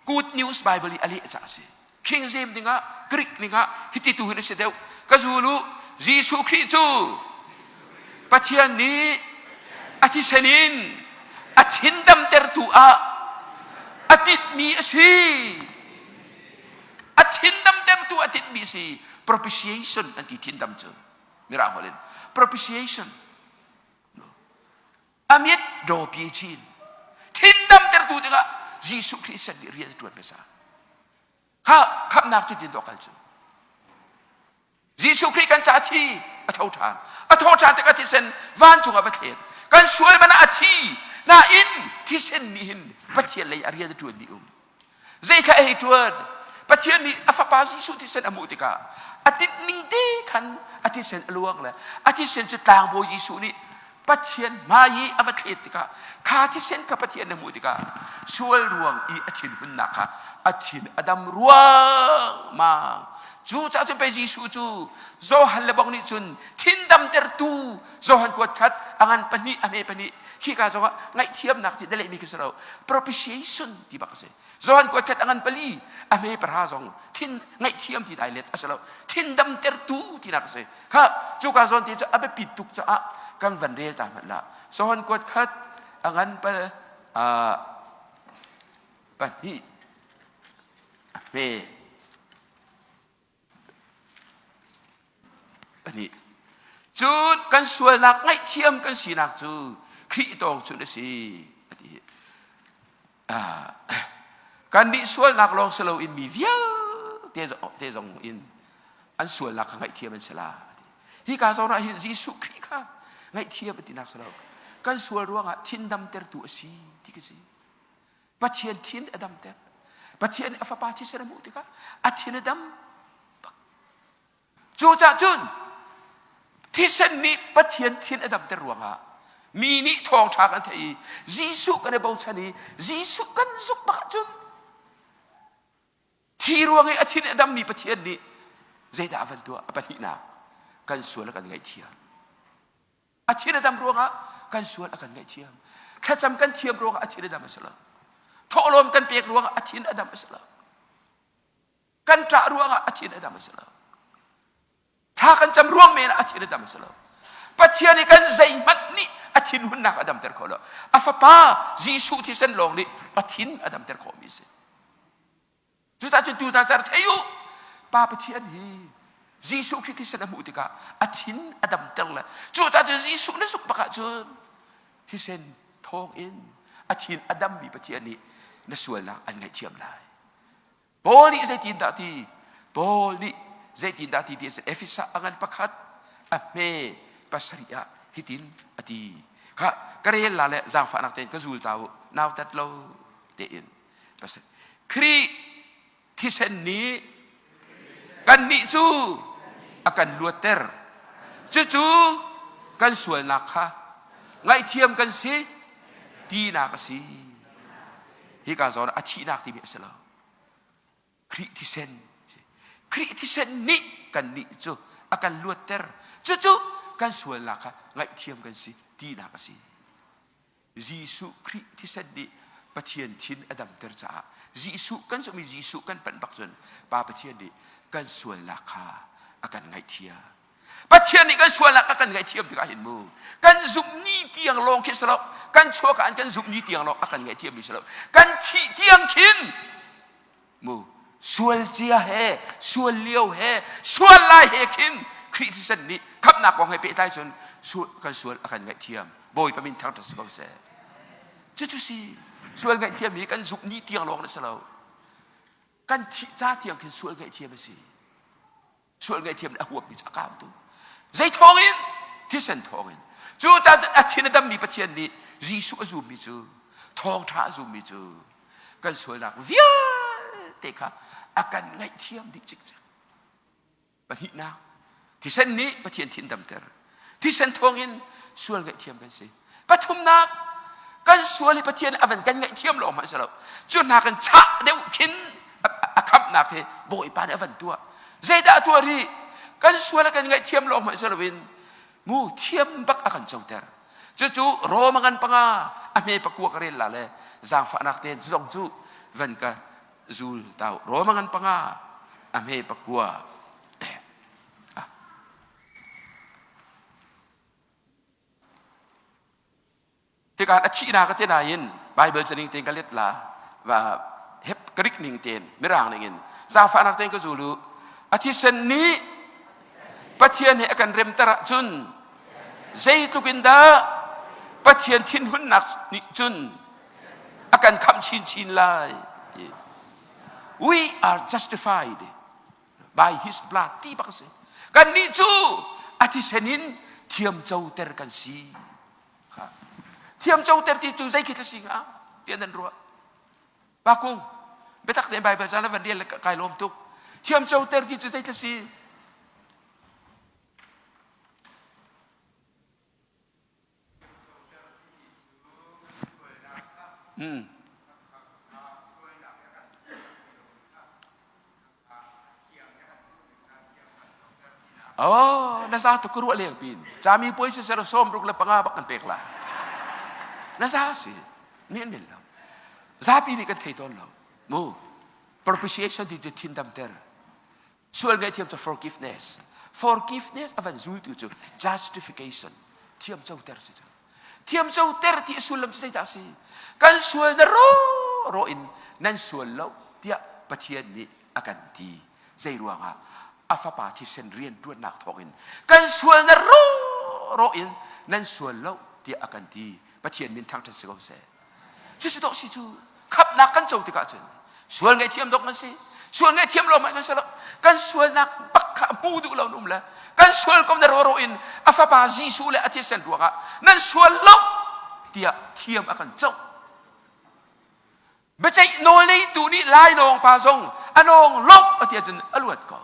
Good News Bible i a leh caah a si. King James dingah Greek ningah hiti tu hin a si deuh. Ka zul u, Jesuh Khrih cu Pathian nih a thisen in a thin damtertu ah a tinhmi a si. A thin damtertu a tinhmi a si. Propitiation an ti thin dam cu. Mirang holh in propitiation. A mit dawpi chin. Thin damtertu tikah Jesuh Khrih sen nih rian a ṭuan hmasa. Kha khamhnak cu tin kal cu. Jesuh Khrih kan ca thi a tho ṭhan. A tho ṭhan tikah thisen vancung ah va thlen. Kan sual man ah a thi. Nain thisen nih hin Pathian lei a rian a ṭuanmi um. Zeithla a hei ṭuan? Pathian nih a fapa Jesuh thisen a hmuh tikah a tinh ning te khan a thisen a luang le a thisen cu tlangbawi Jesuh nih Pathian hmai i a va thlet tikah kha thisen kha Pathian na hmuh tikah sual ruang i a thinhunnak kha a thin a dam ruangmang. Cucaah cun pei Jesuh cu Johan le bang nih cun thin damtertu Johan kuat khat a ngan pahnih a hme pahnih khika zongah ngaihthiamnak ti dalehmi khi si lo propitiation ti bak a si. Johan kuat khat a ngan pali a hme pahra zong thin ngaihthiam ti dai let a si lo thin damtertu tinak a si. Kha cuka zawn te cu a biapit tuk caah kan van rel ta hmanh lah. Johan kuat khat a ngan pal pahnih a hme pahnih. Cun kan sualnak ngaihthiam kan sinak cu Khrih tawng cun a si a ti. Kannih sualnak lawng si loin mi vialte zong in an sualnak kha ngaihthiam an si la. Hika zawn ah hin Jesuh Khrih kha ngaihthiam a tinak si lo. Kan sual ruangah thin damtertu a si ti ka si. Pathian thin a damter. Pathian nih a fapa thisen a hmuh tikah a thin a dam bak. Cucaah cun thisen nih Pathian thin a damter ruangah mi nih thawngṭha kan theih i Jesuh kan i bochan i Jesuh kan zumh bak ahcun thi ruang i a thin a dammi Pathian nih zeidah a van tuah? A pahnihnak kan sual a kan ngaihthiam. A thin a dam ruangah kan sual a kan ngaihthiam. Thlacam kan thiam ruangah a thin a dam a si lo. Thawhlawm kan pek ruangah a thin a dam a si lo. Kan ṭah ruangah a thin a dam a si lo. Thla kan cam ruang men ah a thin a dam a si lo. Pathian i kan zeihmanh nih a thinhunnak a damter kho lo. A fapa Jesuh thisen lawng nih a thin a damter khawhmi a si. Cucaah cun tuzaan car thei u. Pa Pathian hi Jesuh Khrih thisen a hmuh tikah a thin a damter le cucaah cun Jesuh na zumh bak ahcun thisen thawng in a thin a dammi Pathian nih na sualnak an ngaihthiam lai. Paul nih zeitindah ti? Paul nih zeitindah ti ti a si? Efesa a ngan pakhat a hme pasarih ah hitin a ti. Kha ka rel la le zaangfahnak tein ka zul ta u nautat lo tein. Khrih thisen nih kannih cu a kan luatter. Cucu kan sualnak kha ngaihthiam kan si tinak a si. Hika zawn a thihnak timi a si lo. Khrih thisen Khrih thisen nih kannih cu a kan luatter. Cucu kan sualnak kha ngaihthiam kan si tinak a si. Jesuh Khrih thisen nih Pathian thin a damter caah Jesuh kan zumh i Jesuh kan panh bak cun Pa Pathian nih kan sualnak kha a kan ngaihthiam. Pathian nih kan sualnak a kan ngaihthiam tikah hin mu kan zumh ni tiang lawng khi si lo kan chuak ah kan zumh ni tiang lawng a kan ngaihthiam mi si lo kan thih tiang khin mu sual cia he sual lio he sual lai he khin Khrih thisen nih khamhnak kong he pehtlai cun kan sual a kan ngaihthiam Bawipa min thangṭhat si ko seh cucu si sual ngaihthiam hi kan zumh ni tiang lawng na si lo kan thih ca tiang khin sual ngaihthiam a si sual ngaihthiam a huapmi cu a kau tu zei thawng in thisen thawng in cu a thin a dammi Pathian nih Jesuh a zummi cu thawngṭha a zummi cu kan sualnak vialte kha a kan ngaihthiam dih cikcek pahnihnak thisen nih Pathian thin damter thisen thawng in sual ngaihthiam kan si pathumnak kan sual i Pathian a van kan ngaihthiam lawng hmanh si lo cu hna kan chah deuh khin a khamhnak hi Bawipa nih a van tuah zeidah a tuah rih kan sual a kan ngaihthiam lawng hmanh si loin Mu thiam bak a kan coter. Cucu Roma ngan panga a hme pakua ka rel la le zaangfahnak tein zong cu van ka zul tau. Roma ngan panga a hme pakua. Tikah a thihnak ka te nain Bible caning tein ka let la va hep Greek ning tein mirang ning in zaangfahnak tein ka zul u. A thisen nih Pathian he a kan remter ahcun zeitluk in dah Pathian thinhunnak nih cun a kan khamh chinchin lai. We are justified by his blood ti bak a si. Kannih cu a thisen in thiamcoter kan si. Thiamcoter ti cu zei khi si hnga tiah nan ruah. Pakung biatak tein Bible ca na van rel kai lawm tuk. Thiamcoter ti cu zei si? Mm. Oh, na za tuk ruah leng pin. Cami puai si ser som ruk le panga bak kan pek la. Na za si. Men men lo. Zapi nih kan thei tawn lo. Mu. Propitiation ti cu thin damter. Sual ngaihthiam cu forgiveness. Forgiveness a van zultu cu justification. Thiam coter si cu. Thiam coter ti a sullam cu zeidah a si? Kan sual na ro ro in nan sual lo tiah Pathian nih a kan ti. Zei ruangah? A fapa thisen rian ṭuannak thawngin kan sual na ro ro in nan sual lo tiah a kan ti. Pathian min thangṭhat si ko seh. Cucu dawh si cu khamhnak kan co tikah cun sual ngaihthiam dawk kan si. Sual ngaihthiam lo hmanh kan si lo. Kan sualnak bak kha hmu duh lo um le kan sual ko na rawro in a fapa Jesuh le a thisen ruangah nan sual lo tiah thiam a kan co. Biaceih nawl neitu nih lainawng pa zong a nawng lo a ti ahcun a luat ko.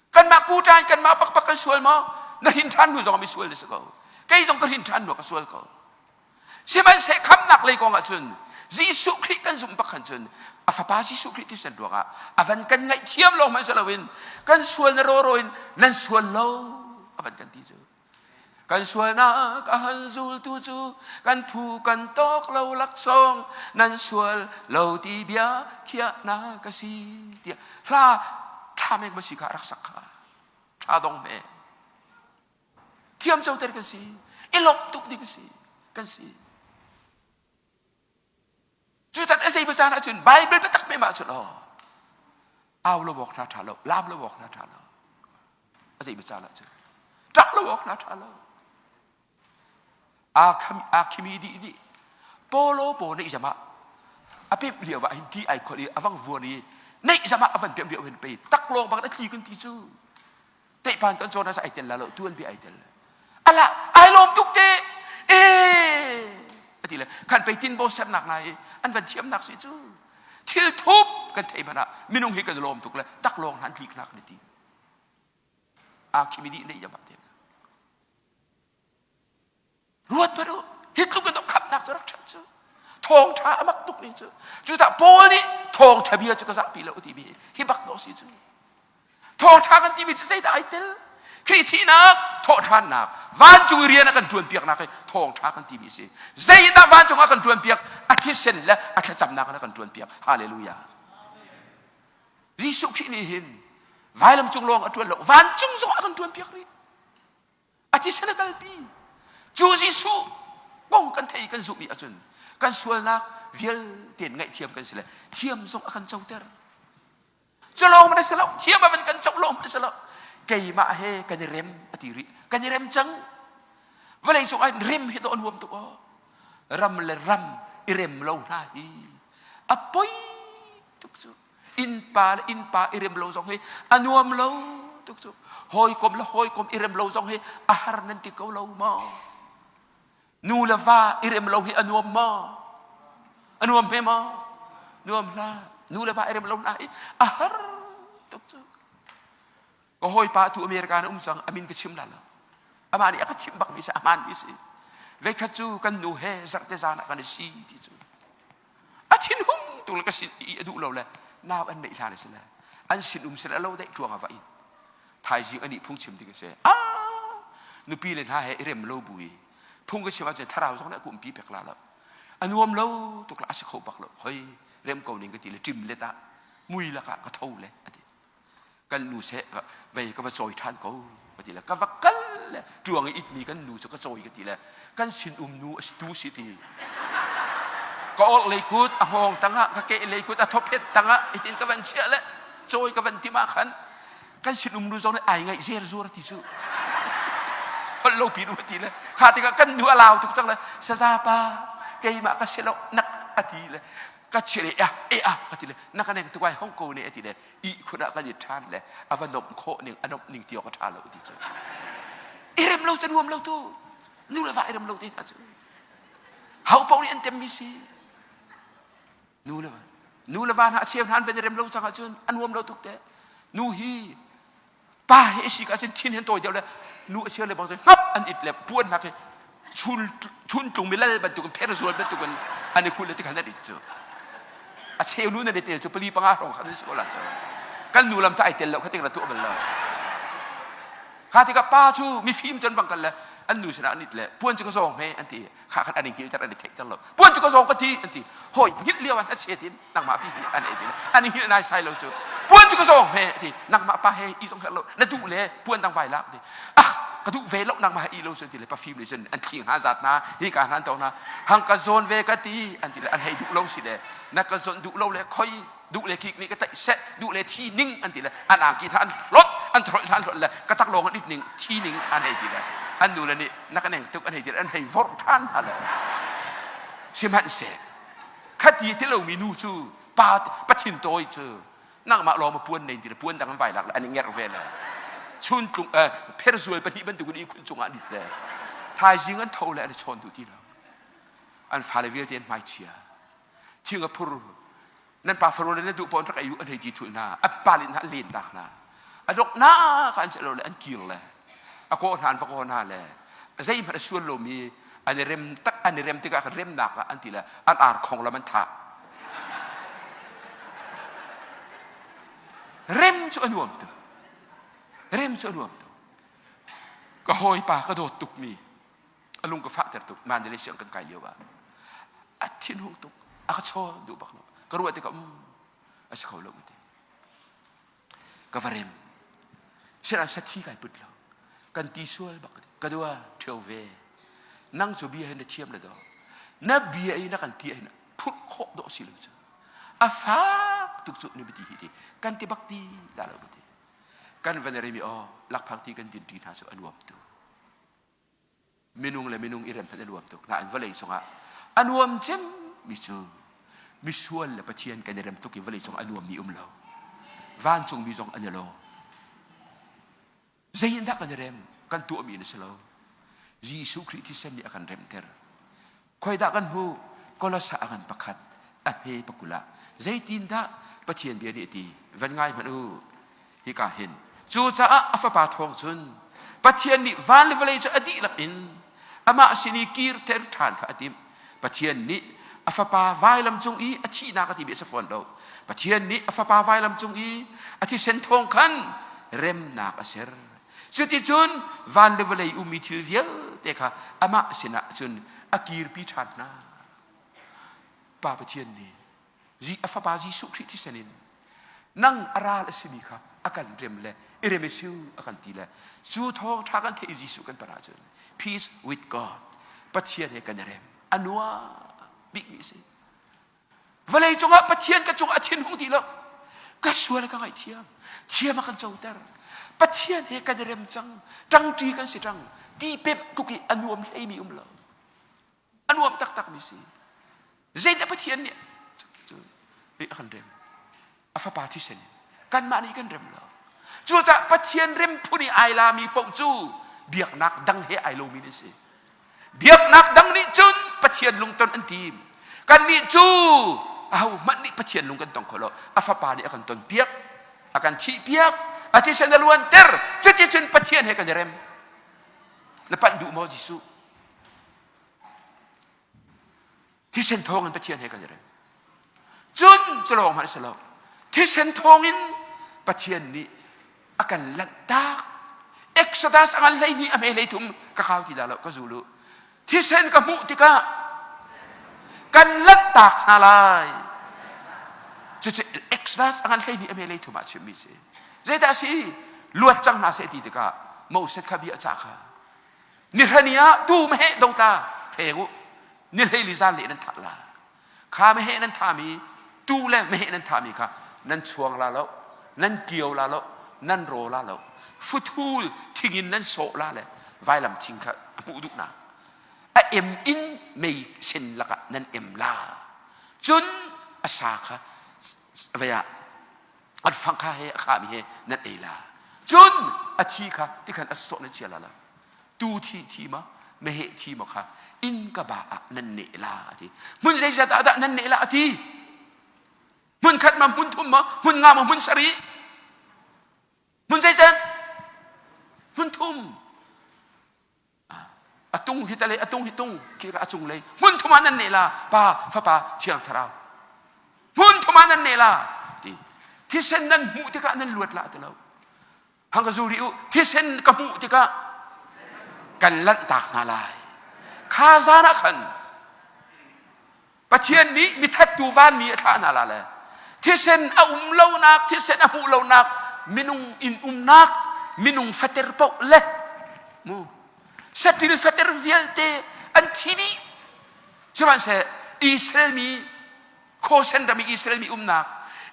Kanmah kuṭa in kanmah pakpak kan sual maw? Na hrin ṭhan hnu zong mi sual na si ko. Kei zong ka hrin ṭhan hnu ka sual ko. Sihmanhseh khamhnak lei kong ahcun Jesuh Khrih kan zumh bak khan cun a fapa Jesuh Khrih thisen ruangah a van kan ngaihthiam lawng hmanh si loin kan sual na rawro in nan sual lo a van kan ti cu. Kan sualnak a han zultu cu kan phu kan tawk lo laksawng nan sual lo ti bia khiahnak a si tiah hla thla mek ma si kha rak sak kha thla dong me Thiamcoter kan si. I lawmh tuk ding si. Kan si. Cutan a zei caan ahcun Bible biatak me ma cun aw au lo awk hna ṭha lo, laam lo awk hna ṭha lo. A zei caan ahcun ṭah lo awk hna ṭha lo. Aa khimi dih nih pawlaw paw neih zam ah a pemh lio ah hin ti ai kholh i a vang vuan i neih zam ah a van pemh lio hin pei taklawng bang a tli kan ti cu. Tehpan kan cawn ah ai tel la lo tuan bia ai tel. Ala ai lawm tuk te. Eh ati le khan pei tin bo sernak nai an van thiamnak si cu. Thil thup kan thei mana minung hi kan lawm tuk le tak lawng han tlik nak ni ti. A khimi di nei yama te. Ruat hmanh u, hi tluk in khamhnak cu rak ṭhat cu. Thawngṭha a mak tuk mi cu. Cucaah Paul nih thawngṭha bia cu ka zahpi lo timi hi bak dawh si cu. Thawngṭha kan timi cu zeidah ai tel? Khrih thihnak, thawhṭhannak, vancung i rian a kan ṭuanpiaknak hi thawngṭha kan timi si. Zeidah vancung a kan ṭuanpiak? A thisen le a thlacamnak in a kan ṭuanpiak. Hallelujah. Jesuh Khrih nih hin vailam cung lawng a ṭuan lo, vancung zong a kan ṭuanpiak rih. A thisen a kalpi. Cu Jesuh kong kan thei kan zumh i ahcun kan sualnak vialte ngaihthiam kan si le thiam zong a kan coter. Cu lawng man a si lo, thiam a van kan co lawng man a si lo. Keimah he kan i rem a ti rih. Kan i rem cang. Vawlei cung ah rem hi dawh a nuam tuk aw. Ram le ram i rem lo hna hi a poi tuk cu. Innpa le innpa i rem lo zong hi a nuam lo tuk cu. Hawikom le hawikom i rem lo zong hi a har nan ti ko lo maw? Nu le va i rem lo hi a nuam maw? A nuam hme maw? Nuam hlah. Nu le va i rem lo hna hi a har tuk cu. Ka hawipa tu America na um cang a min ka chim la lo. Amah nih a ka chimh bakmi si a hmaanmi si. Veikhat cu kan nu he zarhte zan ah kan i si ti cu. A thinhung tuk le ka sin i a duh lo le nau an neih hlan a si le an sin um sin a lo daih ṭuang ah va in. Thaizing anih phungchim ding a si. Ah! Nupi le hna he i rem lo bu i phung ka chim ahcun thlarau zong nih a kumpi pek la lo. A nuam lo tuk la a si kho bak lo. Hoi rem ko ning ka ti le ṭim let ah mui lakah ka tho le a ti. Kan nu seh vei ka va cawi ṭhan ko ka ti le ka va kal le ṭuang i itmi kan nu cu ka cawi ka ti le kan sin um nu a si tu si ti. Ka orh lei kut a hngawng tangah ka ke lei kut a thawphet tangah itin ka van chiah le cawi ka van tim ah khan kan sin um nu zong nih ai ngaih zer zuar ti cu holh lo pi nu ti le kha tikah kan nu a lau tuk cang le saza pa keimah ka si lo nak a ti le ka chi le a e a ka ti le na ka neng tukai hong ko ne a ti le i khun ah kan i ṭhan le a va nomh khawh ning a nomh ning ti awk a ṭha lo ti cu i rem lo te nuam lo tu nu le va i rem lo te hna cu hau paoh nih an temmi si Nu le nu le va hna a cheu hna an van i rem lo cang ahcun a nuam lo tuk te. Nu hi pa hi a si ka ahcun thin hin tawi deuh le nu a cheu le bang cun hngap an it le puan hna khi chun chun tlung mi lal bantukin pher zual bantukin an i kulh le tikhan an it cu. A cheu nu nan i tel cu pali panga hrawng khan an si ko la cu. Kan nu lam ca ai tel lo kha tik ra tuah bal lo. Kha tikah pa cu mifim cun bang kal le an nu sinah an it le puan cu ka zawng hme an ti. Kha khan an i hngilh ter an i theih ter lo puan cu ka zawng ka ti an ti hawi hngilh lio an a tin nangmah pi hi an ei ti an i hngilh nai sai lo cu puan cu ka zawng he ti nangmah pa he i zong herh lo na duh le puan dang vai lak ti ah ka duh ve lo nangmah he i lo cun ti le pafim nih cun an thli hna zat na hi ka hna an to hna hang ka zawn ve ka ti an ti le an hei duh lo si le na ka zawn duh lo le khoi duh le kik nih ka taih seh duh le thi ning an ti le an angki hna an hlot an throlh hna an hlot le ka tak lawng an it ning thi ning an hei ti le an nu le nih na ka neng tuk an hei ti le an hei vorh ṭhan hna le sihmanhseh khati ti lomi nu cu pa pathin tawi cu nangmah lawng ma puan nei ti le puan dang an vai lak le an i ngerh ve le chun tlung pherzual pahnih bantukin ihkhun cungah an it le thaizing an tho le an i chawn duh ti lo an fale vialte an hmaichia thing a phur nan pa faro le na duh pawn rak ei u an hei ti thul hna an pa le hna an len tak hna a dok na kha an lo le an kir le a kaw hna an va kaw hna le zeihmanh a sual lomi an i rem tak an i rem tikah kan remnak ah an ti le an ar khong lam an thah rem cu a nuam tu rem cu a nuam tu ka hawipa ka dawt tukmi a lung ka fahter tuk Mandalay siang kan kai lio ah a thinhung tuk a ka chawn duh bak lo ka ruah tikah um a si kho lo ka ti ka va rem sinain sathi kai put lo kan ti sual bak ka dua ṭheo ve nang cu bia hin na thiam le do na bia i na kan ti hin phurh khawh dawh si lo cu a fak tuk cu ni ti hi ti kan ti bak ti dah lo ka ti kan van rem i aw lakphak ti kan din ṭi hna cu a nuam tu Minung le minung i rem hmanh a nuam tuk. Nain vawlei cungah a nuam cemmi cu misual le Pathian kan i rem tuk i vawlei cungah a nuammi um lo. Vancungmi zong an i lo. Zei in dah kan i rem? Kan tuahmi in a si lo. Jesuh Khrih thisen nih a kan remter. Khoi dah kan hmuh? Kolosa a ngan pakhat, a hme pakul ah. Zeitindah Pathian bia nih a ti? Van ngai hmanh u. Hika hin. Cucaah a fapa thawng cun Pathian nih van le vawlei cu a dihlak in amah sin i kirter ṭhan kha a timh. Pathian nih a fapa vailam cung i a thihnak a timi a si fawn lo. Pathian nih a fapa vailam cung i a thisen thawng khan remnak a ser. Cuticun van le vawlei ummi thil vialte kha amah sinah cun a kirpi ṭhan hna. Pa Pathian nih a fapa Jesuh Khrih thisen in nang a ral a simi kha a kan rem le i rem i siu a kan ti le cu thawngṭha kan theih i Jesuh kan pan ahcun peace with God Pathian he kan i rem a nuam bikmi a si. Vawlei cungah Pathian ka cungah a thinhung ti lo. Ka sual ka ngaihthiam. Thiam a kan coter. Pathian he kan i rem cang. Ṭangṭi kan si ṭang. Ti pemh tuk i a nuam hleimi um lo. A nuam taktakmi si. Zeidah Pathian nih nih a kan rem? A fapa thisen in. Kanmah nih kan rem lo. Cucaah Pathian rem phun i ai lami paoh cu biaknak dang he ai lomi an si. Biaknak dang nih cun Pathian lungton an tim. Kannih cu ahohmanh nih Pathian lung kan tong kho lo. A fapa nih a kan ton piak, a kan thih piak, a thisen a luanter. Cuticun Pathian he kan i rem. Na panh duh maw Jesuh? Thisen thawng in Pathian he kan i rem. Cun cu lawng hmanh a si lo. Thisen thawng in Pathian nih a kan lanhtak. Exodus a ngan 12 a hme 13 ka kau ti dah lo ka zul u. Thisen ka hmuh tikah kan lanhtak hna lai. Cucu Exodus a ngan 12 a hme 13 ah chimmi si. Zeidah a si? Luat cang hna seh ti tikah Moses kha bia a cah kha. Ni hrani ah tu meheh dota pheng u. Ni hleili zan leh nan thah la. Kha meheh nan thami tu le meheh nan thami kha nan chuang la lo, nan kio la lo, nan ro la lo. Futhul thing in nan sawh la le vailam thing kha a hmuh duhnak. A em in mei sen lakah nan em la. Cun a sa kha vei ah an fang kha he a khami he nan ei la. Cun a thi kha tikhan a sawh nan chia la lo. Tu thi thi ma meheh thi ma kha inn ka ba ah nan neh la a ti. Hmun zeizat ah dah nan neh la a ti. Hmun khat ma hmun thum ma hmun nga ma hmun sarih. Hmun zeizat? Hmun thum. A tung hi tale a tung hi tung khi a cung lei hmun thum ah nan neh la pa fapa thiang thlarau hmun thum ah nan neh la ti thisen nan hmuh tikah nan luat la ti lo hang ka zu rih u thisen ka hmuh tikah kan lanhtak hna lai kha zan ah khan Pathian nih mithattu vanmi a thlah hna la le thisen a um lonak thisen a hmuh lonak minung in umnak minung fater paoh le mu satil fater vialte an thi dih sihmanhseh Israel mi Khosen ram i Israel mi umnak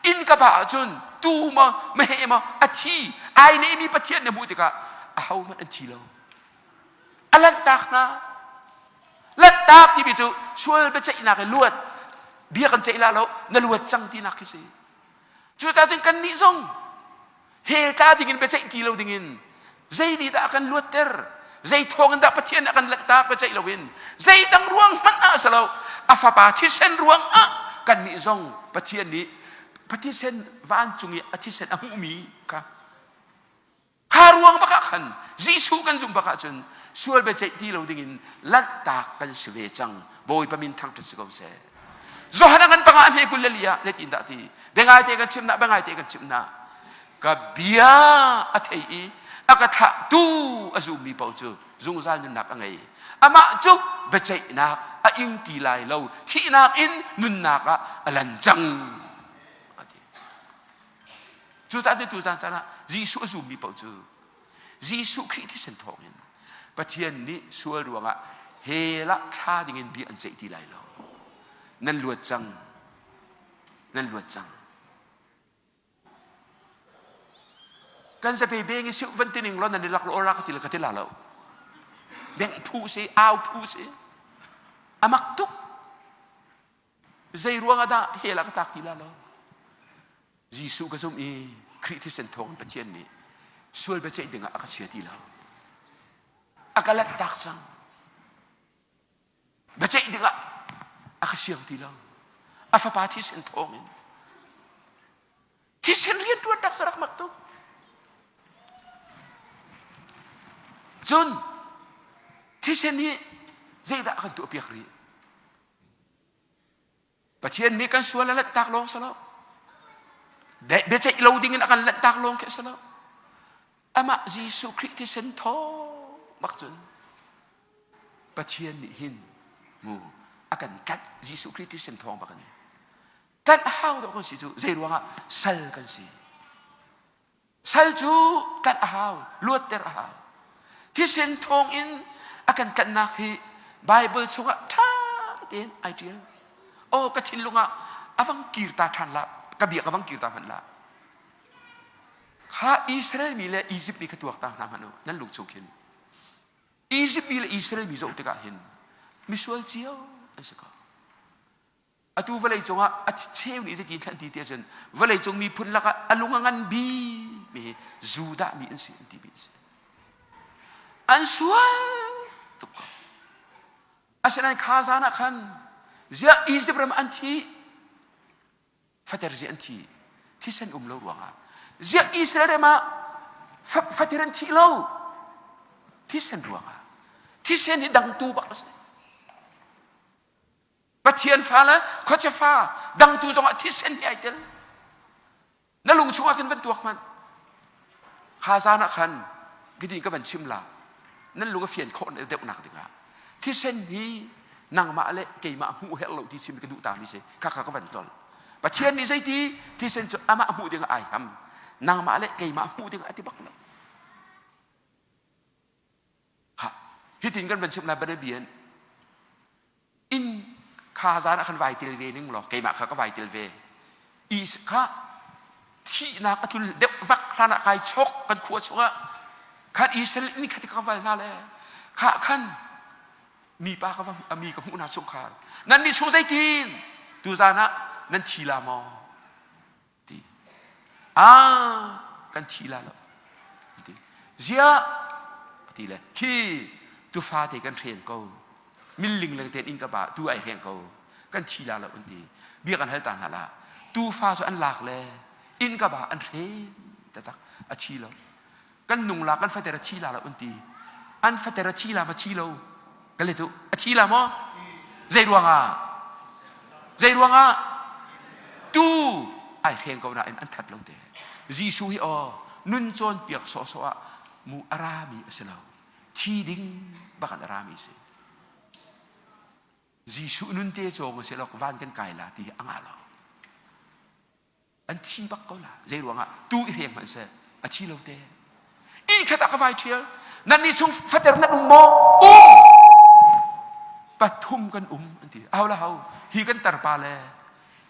inn ka ba ahcun tu maw meheh maw a thi ai nehmi Pathian na hmuh tikah ahohmanh an thi lo a lanhtak hna lanhtak timi cu sual biaceihnak i luat bia kan ceih la lo na luat cang tinak khi si cucaah cun kannih zong hell tla dingin biaceih ti lo dingin zei nih dah a kan luatter zei thawng in dah Pathian a kan lanhtak biaceih loin zei dang ruang hmanh ah a si lo a fapa thisen ruang ah kannih zong Pathian nih thisen vancung i a thisen a hmuhmi kha Kha ruang bak ah khan Jesuh kan zumh bak ahcun sual biaceih ti lo dingin lanhtak kan si ve cang. Bawipa min thangṭhat si ko seh. Johan a ngan panga a hme 20 li ah zeitin dah ti? Biangaite kan chimh na, biangaite kan chimh na. Ka bia a thei i a ka thlahtu a zummi paoh cu zungzal nunnak a ngei. Amah cu biaceihnak a ing ti lai lo, thihnak in nunnak ah a lan cang. A ti. Cucaah tu caan caan ah Jesuh a zummi paoh cu Jesuh Khrih thisen thawngin Pathian nih sual ruangah hell ah thla dingin bia an ceih ti lai lo. Nan luat cang. Nan luat cang. Kan zape beng i siu van tining lo nan i lak lo ora ka ti le ka ti la lo. Beng phu si, au phu si. Amak tuk. Zei ruang ah dah hell ah ka tlak ti la lo? Jesuh ka zumh i Khrih thisen thawng Pathian nih sual biaceih dingah a ka chia ti lo. A ka lanhtak cang. Biaceih dingah a ka siang ti lo. A fapa thisen thawng in. Thisen rianṭuan rak rak mak tuk. Cun thisen hi zeidah a kan tuahpiak rih? Pathian nih kan sual a lanhtak lawng si lo. Biaceih lo dingin a kan lanhtak lawng khi a si lo. Amah Jesuh Khrih thisen thawng bak cun Pathian nih hin mu a kan tlanh Jesuh Khrih thisen thawng bak in tlanh a hau dawh kan si cu zei ruangah sal kan si. Sal cu tlanh a hau, luatter a hau. Thisen thawngin a kan tlanhnak hi Bible chungah ṭha tein ai ṭial. Aw ka thinlung ah a vang kir ta ṭhan la, ka bia ka vang kir ta hmanh la. Kha Israel mi le Egypt mi kha tuak ta hna hmanh u, nan lung chung khin. Egypt mi le Israel mi zoh tikah hin misual cio an si ko. Atu vawleicung ah a cheu nih zeitin thlan ti ti ahcun vawleicung miphun lakah a lung a ngan bik mi hi Judah mi an si an ti mi an si. An sual tuk ko. Asinain kha zan ah khan ziah Egypt ram an thi fater ziah an thi thisen um lo ruangah ziah Israel ram ah fater an thi lo thisen ruangah thisen hi dangtu bak a si. Pathian fa le khuachia fa dangtu zongah thisen hi ai tel. Na lung chungah khin van tuak hmanh. Kha zan ah khan Kiti ka van chim la. Nan lung a fian khawh deuh nak dingah. Thisen hi nangmah le keimah hmuh herh lo ti chim ka duh ta mi si. Kha kha ka van tol. Pathian nih zeiti thisen cu amah hmuh ding ai ham. Nangmah le keimah hmuh ding a ti bak lo. Ha, hitin kan van chim la banabian inn kha zan ah khan vai tel ve ning law keimah kha ka vai tel ve i kha thihnak a tlun deuh vak hlan ah kai chok kan khua chungah khan Israel ni khat ka val hna le kha khan mi pa ka va mi ka hmuh hna chungkhar nan nih chung zeitin tu zan ah nan thi la maw ti ah kan thi la lo ti ziah ti le khi tufa te kan hren ko milling leng ten in ka ba tu ai hreng ko kan thi la lo an ti bia kan hal ta hna la tufa cu an lak le in ka ba an hren tatak a thi lo kan nung la kan fater a thi la lo an ti an fater a thi la ma thi lo ka le tu a thi la maw zei ruangah zei ruangah tu ai hreng ko nain an that lo te Jesuh hi aw nun cawnpiak sawhsawh ah mu a rami a si lo thi ding bak an a rami si Jesuh nun te cawng a si lo van kan kai la ti hi a ngah lo An thi bak ko la. Zei ruangah tu i hreng hmanh seh a thi lo te. Inn khat ah ka vai ṭhial. Nan nih chung fater nan um maw? Um! Pathum kan um an ti. Aho la ho. Hi kan tarpa le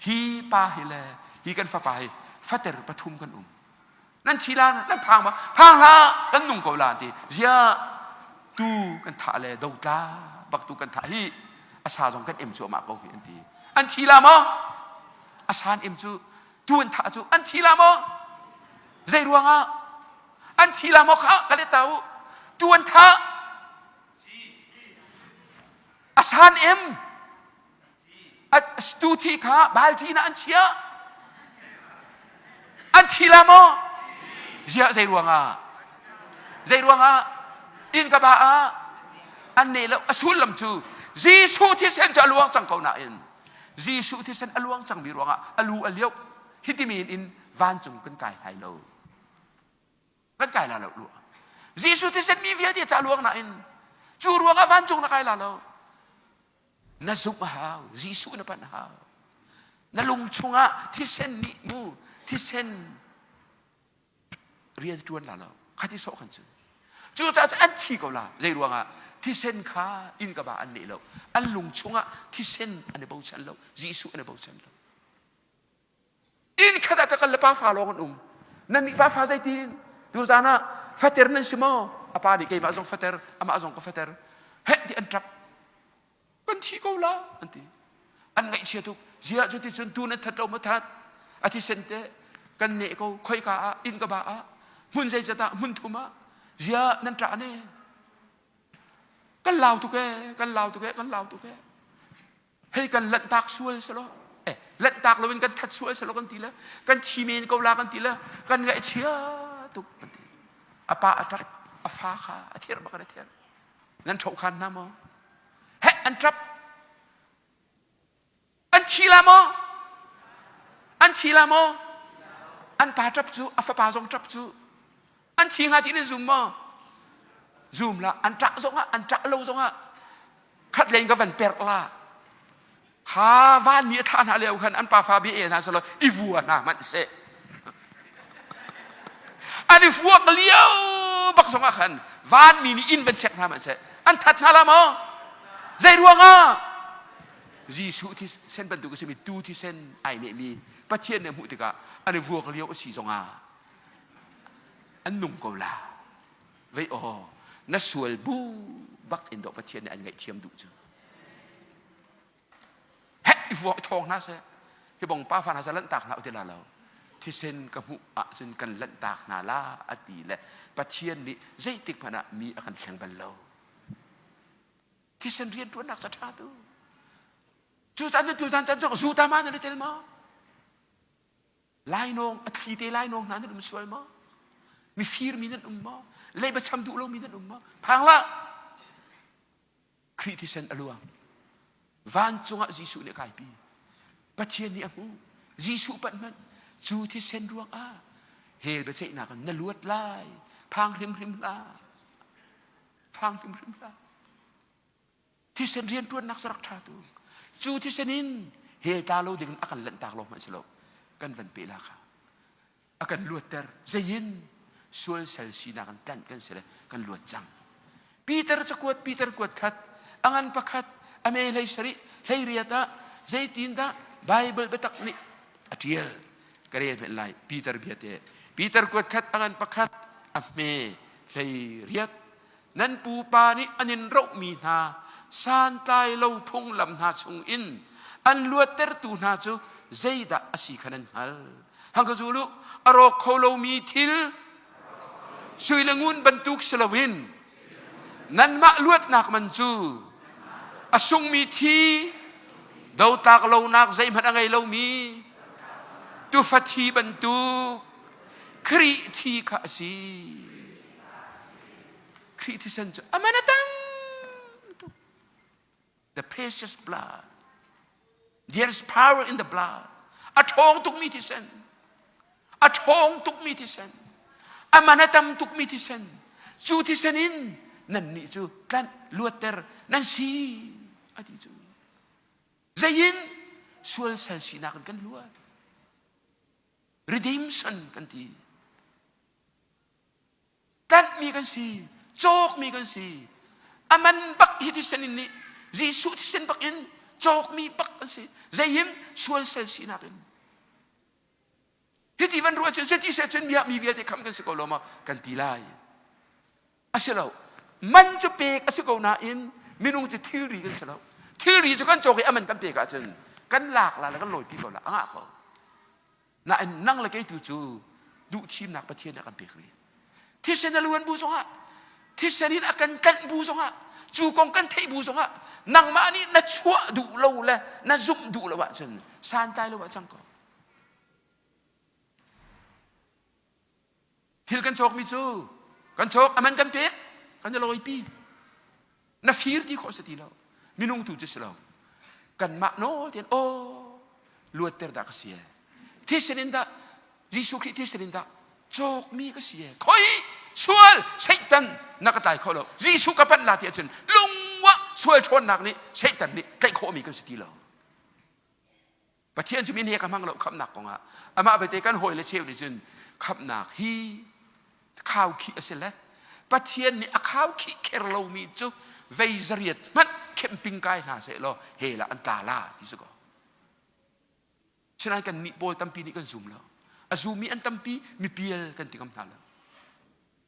hi pa hi le hi kan fapa hi fater pathum kan um. Nan thi la nan phang ma? Phang hlah kan nung ko la an ti. Ziah tu kan thah le dotla bak tu kan thah hi a sa zong kan em cuahmah ko hi an ti. An thi la maw? A san em cu tu an thah cu an thi la maw? Zei ruangah? An thi la maw kha ka let ta u. Tu an thah. A san em tu thi kha balṭi na an chiah. An thi la maw? Ziah zei ruangah? Zei ruangah? Inn ka ba ah an ne lo a sullam cu Jesuh thisen cu a luang cang ko nain Jesuh thisen a luang cangmi ruangah a lu a lioh hiti men in vancung kan kai lai lo kan kai la lo lu Jesuh thisen mi vialte ca luang nain cu ruangah vancung na kai la lo na zumh a hau Jesuh na panh a hau na lung chungah thisen nih mu thisen rian ṭuan la lo khati sawh kan cu cucaah cu an thi ko la zei ruangah thisen kha inn ka ba an neh lo an lung chungah thisen an i bochan lo Jesuh an i bochan lo inn khat ah ka kal le pa fa lawng an um nan nih pa fa zeitin tuzan ah fater nan si maw a pa nih keimah zong fater amah zong ka fater heh ti an ṭap kan thi ko la an ti an ngaihchia tuk ziah cu ti cun tu nan that lo ma that a thisen te kan neh ko khoika ah inn ka ba ah hmun zeizat ah hmun thum ah ziah nan ṭah ne kan lau tuk e kan lau tuk e kan lau tuk e hei kan lanhtak sual selo eh lanhtak loin kan that sual selo kan ti le kan thi men ko la kan ti le kan ngaihchia tuk kan ti a pa a ṭap a fa kha a thir bak a thir nan ṭho khan hna maw heh an ṭap an thi la maw an thi la maw an pa ṭap cu a fapa zong ṭap cu an thi hnga ti nan zum maw zum la an ṭah zongah an ṭah lo zongah khat len ka van perh la kha van mi a thlah hna lio khan an pafa bia el hna selaw i vua hna hmanh seh an i fuak lio bak zongah khan vanmi nih inn van check hna hmanh seh an that hna la maw zei ruangah Jesuh thisen bantuk a simi tu thisen ai nehmi Pathian nih a hmuh tikah an i vuak lio a si zongah an nung ko la vei aw na sual bu bak in dawh Pathian nih an ngaihthiam duh cu heh i vuak thawng hna seh hi bong pa fa hna sa lanhtak hna ti la lo thisen ka hmuh ahcun kan lanhtak hna la a ti le Pathian nih zeitik hmanh ah mi a kan thleng bal lo thisen rian ṭuannak ca ṭha tu cu caan cu tuzan caan cu zu ta ma nan i tel maw lainawng a thli te lainawng hna nan um sual maw mifir mi nan um maw leiba cham duh lomi nan um maw phang hlah Khrih thisen a luang. Vancung ah Jesuh nih a kaipi. Pathian nih a hmuh. Jesuh panh hmanh cu thisen ruangah hell biaceihnak in na luat lai. Phang hrimhrim hlah. Phang hrimhrim hlah. Thisen rianṭuannak sarak ṭha tu. Cu thisen in hell tla lo ding a kan lanhtak lo hmanh si lo. Kan van pe la kha. A kan luatter. Zeiin sual sal sinak in tlanh kan si le kan luat cang. Peter cakuat Peter kuat khat a ngan pakhat a me hlei sarih hlei riat ah zeitindah Bible biatak nih a ṭial ka rel hmenh lai Peter bia te Peter kuat khat a ngan pakhat a hme hlei riat nan pupa nih an in rohmi hna santlai lo phunglam hna chungin an luattertu hna cu zeidah a si kha nan hngal hang ka zul u a rawk kho lomi thil sui le ngun bantuk si loin nanmah luatnak man cu a sungmi thi dotlak lonak zeihmanh a ngei lomi tufa thi bantuk Khrih thi kha a si. Khrih thisen cu a man a tam tuk. The precious blood. There is power in the blood. A ṭhawng tukmi thisen. A ṭhawng tukmi thisen. A man a tam tukmi thisen. Cu thisen in nannih cu tlanh luatter nan si a ti cu. Zeiin sual sal sinak in kan luat. Redemption kan ti. Tlanhmi kan si, cawkmi kan si. A man bak hi thisen in nih Jesuh thisen bak in cawkmi bak kan si. Zeihim sual sal sinak in. Hiti van ruah cun seti se cun mi mi vialte kham kan si ko lo ma kan ti lai. A si lo. Man cu pek a si ko nain minung cu thilri kan si lo. Thilri cu kan cawk i a man kan pek ahcun kan lak la le kan lawipi ko la a ngah ko. Nain nang le kei tu cu duh thimnak Pathian nih a kan pek rih. Thisen a luan bu zongah, thisen in a kan tlanh bu zongah, cu kong kan theih bu zongah, nangmah nih na chuah duh lo le na zumh duh lo ahcun santlai lo ah cang ko. Thil kan cawkmi cu kan cawk a man kan pek kan i lawipi. Na fir ti khawh si ti lo. Minung tu cu si lo. Kanmah nawl tein aw luatter dah ka si e. Thisen in dah Jesuh Khrih thisen in dah cawkmi ka si e. Khoi sual Satan na ka tlai kho lo. Jesuh ka panh la ti ahcun lungwah sual ṭhawnnak nih Satan nih tlaih khawhmi kan si ti lo. Pathian cu min he ka hmang lo khamhnak kongah amah belte kan hawi le cheu nih cun khamhnak hi khaukhih a si le Pathian nih a khaukhih kher lomi cu vei zariat hmanh khemping kai hna seh law he la an tla la ti si ko. Sinain kan nih pawl tampi nih kan zum lo. A zumi an tampi mipial kan ti ngam hna lo.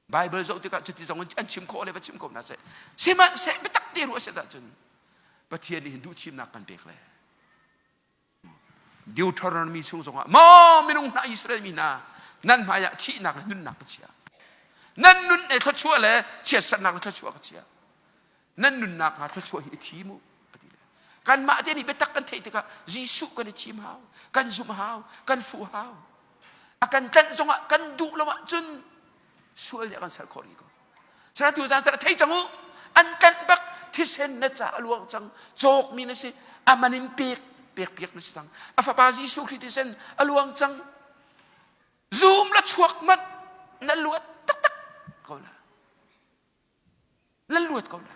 Bible zoh tikah cuti zong in an chim khawh le va chim ko hna seh. Sihmanhseh biatak te ruah set ahcun Pathian nih hin duhthimnak kan pek le Deuteronomy chung zongah maw minung hna Israel mi hna nan hmaiah thihnak le nunnak ka chia nan nun e thluachuah le chiatsernak le thluachuah ka chia nan nunnak hnga thluachuah hi i thim u ati le kanmah te nih biatak kan theih tikah Jesuh kan i thim hau kan zumh hau kan fuh hau a kan tlanh zongah kan duh lo ahcun sual nih a kan ser khawh rih ko Sana tu zan thei cang u an tlanh bak thisen na ca a luang cang cawkmi na si a man in pek pek piak na si cang a fapa Jesuh Khrih thisen a luang cang zum la chuak mat na luat taktak ko la na luat ko la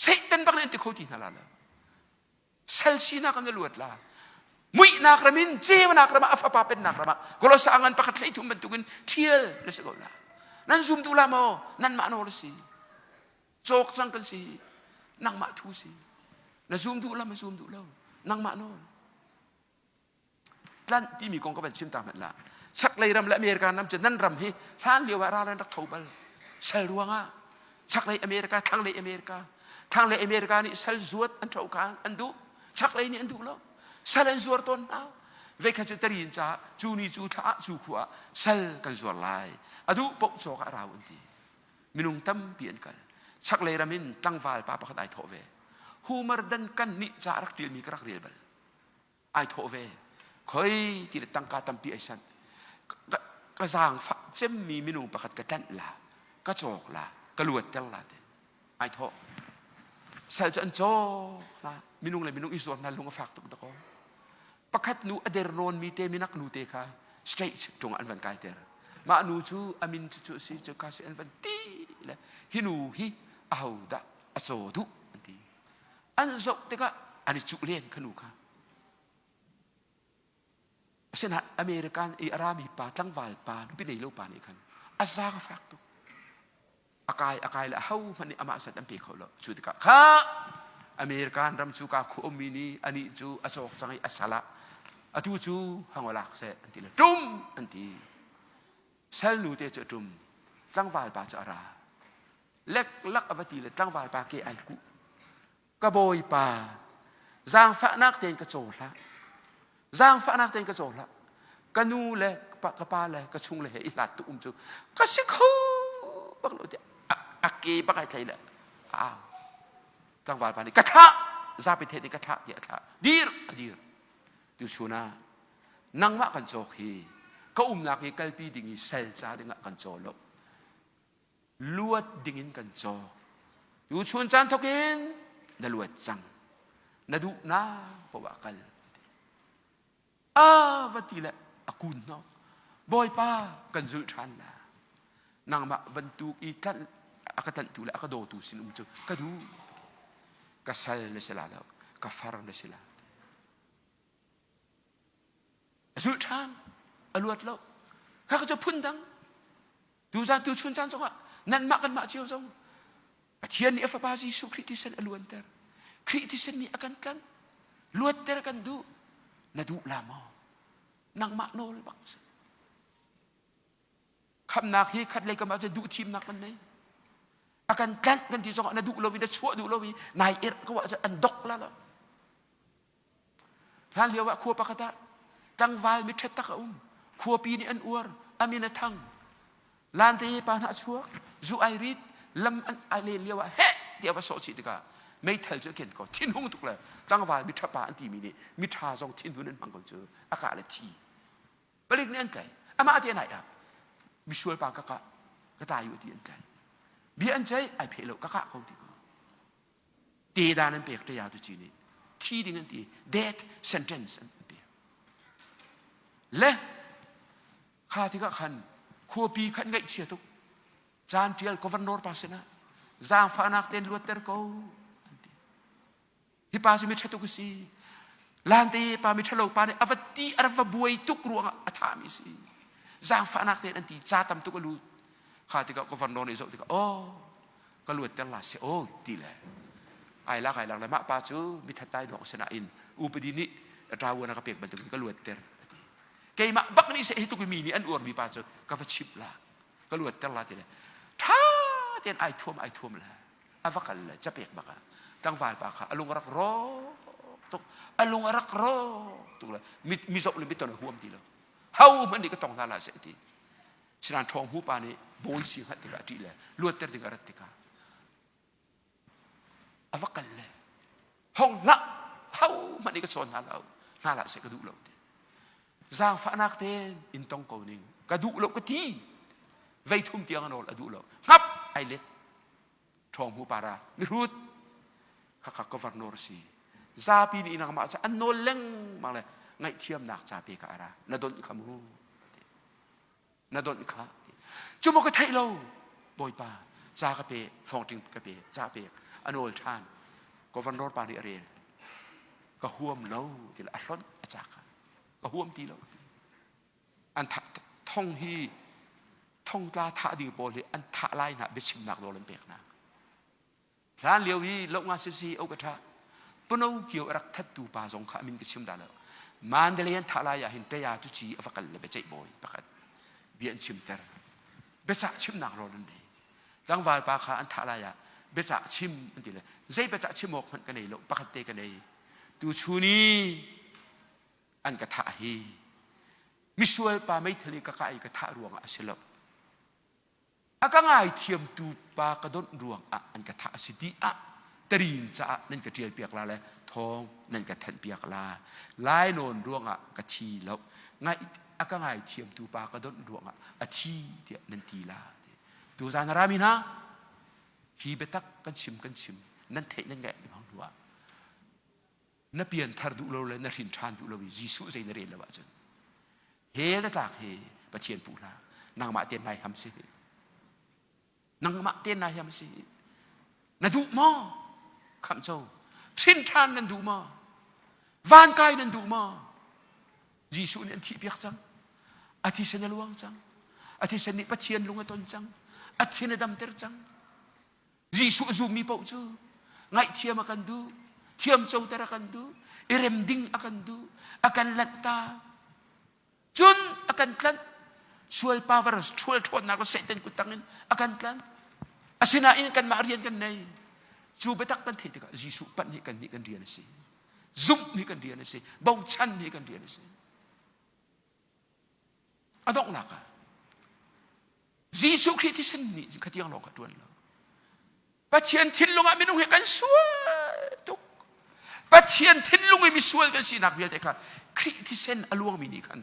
Satan bak nih an ti kho ti hna la lo. Sal sinak in na luat la. Muihnak ram in ceunak ram ah a fapa pennak ram ah Kolosa ngan pakhat hlei thum bantukin thial na si ko la. Nan zum duh la maw? Nanmah nawl a si. Cawk cang kan si. Nangmah thu si. Na zum duh la ma zum duh lo. Nangmah nawl. Tlanh timi kong ka van chim ta hmanh la. Chaklei ram le America ram cu nan ram hi hlan lio ah ral an rak tho bal. Sal ruangah chaklei America, thlanglei America, thlanglei America nih sal zuat an tho kha an duh. Chaklei nih an duh lo. Sal an zuar tawn hna. Veikhat cu tarin caah cu ni cu thla ah cu khua ah sal kan zuar lai. A duh paoh cawk ah rau an ti. Minung tampi an kal. Chaklei ram in tlangval pa pakhat ai thawh ve. Humar dan kan nih ca a rak ṭialmi ka rak rel bal. Ai thawh ve. Khoi ti le tangka tampi ai sanh. Ka zaangfah cemmi minung pakhat ka tlanh la, ka cawk la, ka luatter la te. Ai thawh. Sal cu an cawk la, minung le minung i zuar hna lung a fak tuk dakaw. Pakhat nu a der nawnmi te minak nu te kha stage tung an van kaiter. Mah nu cu a min cu cu a si cu ka si an van ti le hi nu hi aho dah a caw duh an ti. An zoh tikah an i cuh len kha nu kha. Asinain American i a rami pa tlangval pa nupi nei lo pa nih khan a zaang a fak tuk. A kai a kai le aho hmanh nih amah zat an pe kho lo. Cu tikah kha American ram cu ka khu ummi nih anih cu a cawk cang i a sal ah atu cu hangolak seh an ti le tum an ti. Sal nu te cu a tum. Tlangval pa cu a ra. Leklak a va ti le tlangval pa ke ai kuh. Ka bawipa, zaangfahnak tein ka caw hlah. Zaangfahnak tein ka caw hlah. Ka nu le ka pa le ka chung le he i hlat tuk um cu ka si kho bak lo tiah a ke bak ai tlai le a au. Tlangval pa nih ka thlah zapi the nih ka thlah tiah a thlah. Dir a dir. Tu chun ah nangmah kan cawk hi ka umnak hi kalpi ding i sal ca dingah kan caw lo. Luat dingin kan cawk. Tu chun caan thawk in na luat cang. Na duhnak paoh ah kal. A va ti le a kun hnawh. Bawipa kan zulh ṭhan la. Nangmah bantuk i tlanh a ka tlanhtu le a ka dawtu sin um cu ka duh. Ka sal na si la lo, ka far na si la. A zulh ṭhan, a luat lo. Kha cu phun dang. Tuzan tuchun caan zongah nanmah kanmah cio zong Pathian nih a fapa Jesuh Khrih thisen a luanter. Khrih thisen nih a kan tlanh. Luatter kan duh. Na duh la maw? Nangmah nawl bak si. Khamnak hi khat lei kam ah cun duh thimnak kan nei. A kan tlanh kan ti zongah na duh lo i na chuah duh lo i nai erh ko ahcun an dok la lo. Hlan lio ah khua pakhat ah tlangval miṭhet tak a um. Khuapi nih an uar, a min a thang. Lante pa hna a chuak, zu ai rit, lam an ai len lio ah heh tiah va sawh chih tikah meithal cu a ken ko. Thinhung tuk le tlangval miṭha pa an timi nih miṭha zong thinhun an hmang ko cu a kah le thi. Palik nih an tlaih. Amah te nai ah misual pa ka kah, ka tai u ti an tlaih. Bia an ceih, ai pheh lo, ka kah ko ti ko. Te dan an pek te ya tu chi nih thi ding an ti death sentence an pek le kha tikah khan khuapi khan ngaihchia tuk caan tial governor pa sinah zaangfahnak tein luatter ko an ti hi pa cu mi ṭha tuk a si lante pa mi ṭhalo pa nih a va ti a va buai tuk ruangah a thami si zaangfahnak tein an ti ca tam tuk a lut kha tikah governor nih zoh tikah oh ka luatter la se aw ti le ai lak ai lak le mah pa cu mithat tai dawk sinain upadi nih ṭawan a ka pek bantukin ka luatter a ti keimah bak nih se hi tuk mi nih an uarmi pa cu ka va chimh la ka luatter la ti le ṭha tein ai thuam ai thuam le a va kal le capek bak ah tlangval pa kha a lung a rak rawk tuk a lung a rak rawk tuk le mi zoh le mi ton a huam ti lo ho hmanh nih ka tong hna la seh ti Sinain ṭhawng hu pa nih bawi si hngalh tikah a ṭih le luatter ding a rat tikah a va kal le hong hlah ho hmanh nih ka chawn hna lo hna hlah seh ka duh lo ti zaangfahnak tein in tong ko ning ka duh lo ka ti vei thum tiang a nawl a duh lo hngap ai let ṭhawng hu para mihrut khakha governor si zapi nih nangmah cu an nawl lengmang le ngaihthiamnak ca pe ka ara na donh kha mu na donh kha cu maw ka theih lo bawipa ca ka pe thawngṭing ka pe ca pek a nawl ṭhan governor pa nih a rel ka huam lo ti le a hlonh a ca kha ka huam ti lo an thong hi thongtla thah ding pawl hi an thah lai hna biachimnak nawl an pek hna Hlan lio i lohnga sisi o ka ṭha. Puno kio a rak thattu pa zong kha a min ka chim dah lo. Mandalay an thah lai ah hin Taya cu ci a va kal le biaceih bawi pakhat bia an chimter. Biacah chimnak rawl an nei. Tlangval pa kha an thah lai ah biacah chim an ti le zei biacah chim awk hmanh ka nei lo pakhat te ka nei. Tu chun i an ka thah hi misual pa meithal i ka kah i ka thah ruangah a si lo. A ka ngaithiamtu pa ka donh ruangah an ka thah a si ti ah tarin caah nan ka ṭial piak la le thawng nan ka thanh piak la. Lainawn ruangah ka thi lo. Ngai a ka ngaithiamtu pa ka donh ruangah a thi tiah nan ti la. Tuzan a rami hna hi biatak kan chim kan chim nan theih nan ngaih lengmang hnu ah na pianthar duh lo le na hrin ṭhan duh lo i Jesuh zei na rel lo ahcun hell na tlak hi Pathian puh hlah. Nangmah te nai ham si. Nangmah te nai ham si. Na duh maw? Khamh co. Hrin ṭhan nan duh maw? Van kai nan duh maw? Jesuh nih an thihpiak cang. A thisen a luang cang. A thisen nih Pathian lung a ton cang. A thin a damter cang. Jesuh a zummi paoh cu ngaihthiam a kan duh, thiamcoter a kan duh, i rem ding a kan duh, a kan lanhta. Cun a kan tlanh. Sual power, sual ṭhawnnak le Satan kut tangin a kan tlanh. Asinain kanmah rian kan nei. Cu biatak kan theih tikah Jesuh panh hi kan nih kan rian a si. Zumh hi kan rian a si. Bochan hi kan rian a si. A donghnak ah Jesuh Khrih thisen nih khatiang lawng kha ṭuan lo. Pathian thinlung ah minung hi kan sual tuk. Pathian thinlung i misual kan sinak vialte kha Khrih thisen a luangmi nih khan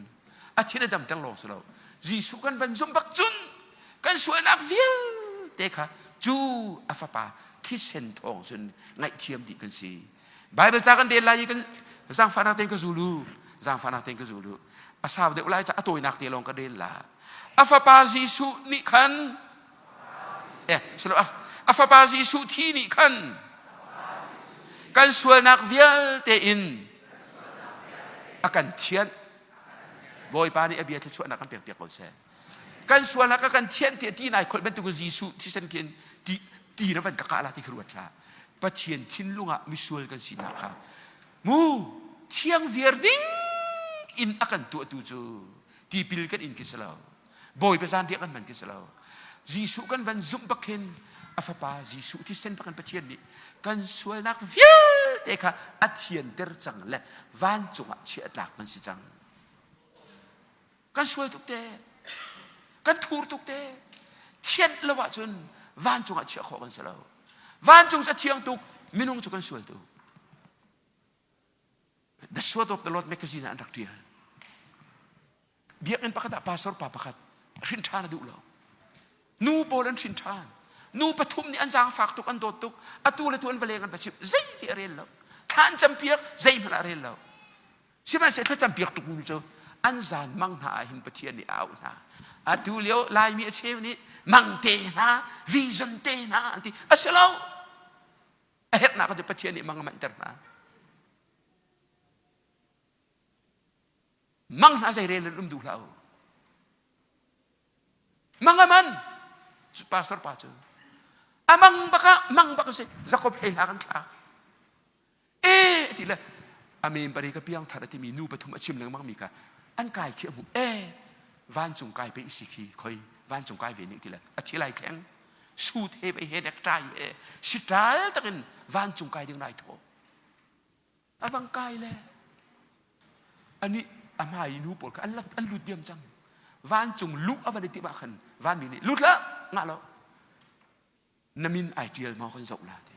a thin a damter lawng si lo. Jesuh kan van zumh bak cun kan sualnak vialte kha cu a fapa thisen thawng cun ngaihthiam dih kan si. Bible ca kan rel lai i kan zaangfahnak tein ka zul u zaangfahnak tein ka zul u a sau deuh lai ca a tawinak te lawng ka rel la a fapa Jesuh nih khan eh silo a fapa Jesuh thi nih khan kan sualnak vialte in a kan thianh Bawipa nih a bia thluachuahnak kan pek piak ko seh kan sualnak a kan thianh ti ti nai kholh bantuk Jesuh thisen khin ti ti na van ka kah la ti kha ruat hlah Pathian thinlung ah misual kan sinak kha mu thiang viar ding in a kan tuahtu cu tipil kan in khi si lo Bawipa zanriah kan hman khi si lo Jesuh kan van zumh bak hin a fapa Jesuh thisen bak in Pathian nih kan sualnak vialte kha a thianter cang le vancung ah chiah tlak kan si cang Kan sual tuk te. Kan thur tuk te. Thianh lo ahcun vancung ah chiah khawh kan si lo. Vancung cu a thiang tuk, minung cu kan sual tuk. The Sword of the Lord magazine ah an rak ṭial. Biakinn pakhat ah pastor pa pakhat hrin ṭhan a duh lo. Nu pawl an hrin ṭhan. Nu pathum nih an zaangfak tuk, an dawt tuk. Atu le tu an va leng an va chimh. Zeiti a rel lo. Thla an campiak, zeihmanh ah a rel lo. Sihmanhsehlaw thlacam piak tuk mi cu an zan mang hna ah hin Pathian nih a auh hna. Atu lio Laimi a cheu nih mang te hna, vision te hna an ti. A si lo. A herhnak cu Pathian nih mang a manhter hna. Mang hna zei rel in um duh hlah u. Mang a man. Pastor pa cu. A mang bak ah mang bak a si. Jakob hlei hla kan thlak. E ti le a men pari ka piang thar a timi nu pathum a chim lengmang mi kha an kai khi a hmuh e vancung kai pe isi khi khoi vancung kai ve ning ti le a thi lai thleng suit he ve he necktie he sitral takin vancung kai ding lai tho a vang kai le ani a hmai nu pawl kha an an lut diam cang vancung luh a van i timh ah khan vanmi nih lut la ngah lo na min ai tial maw kan zoh la ti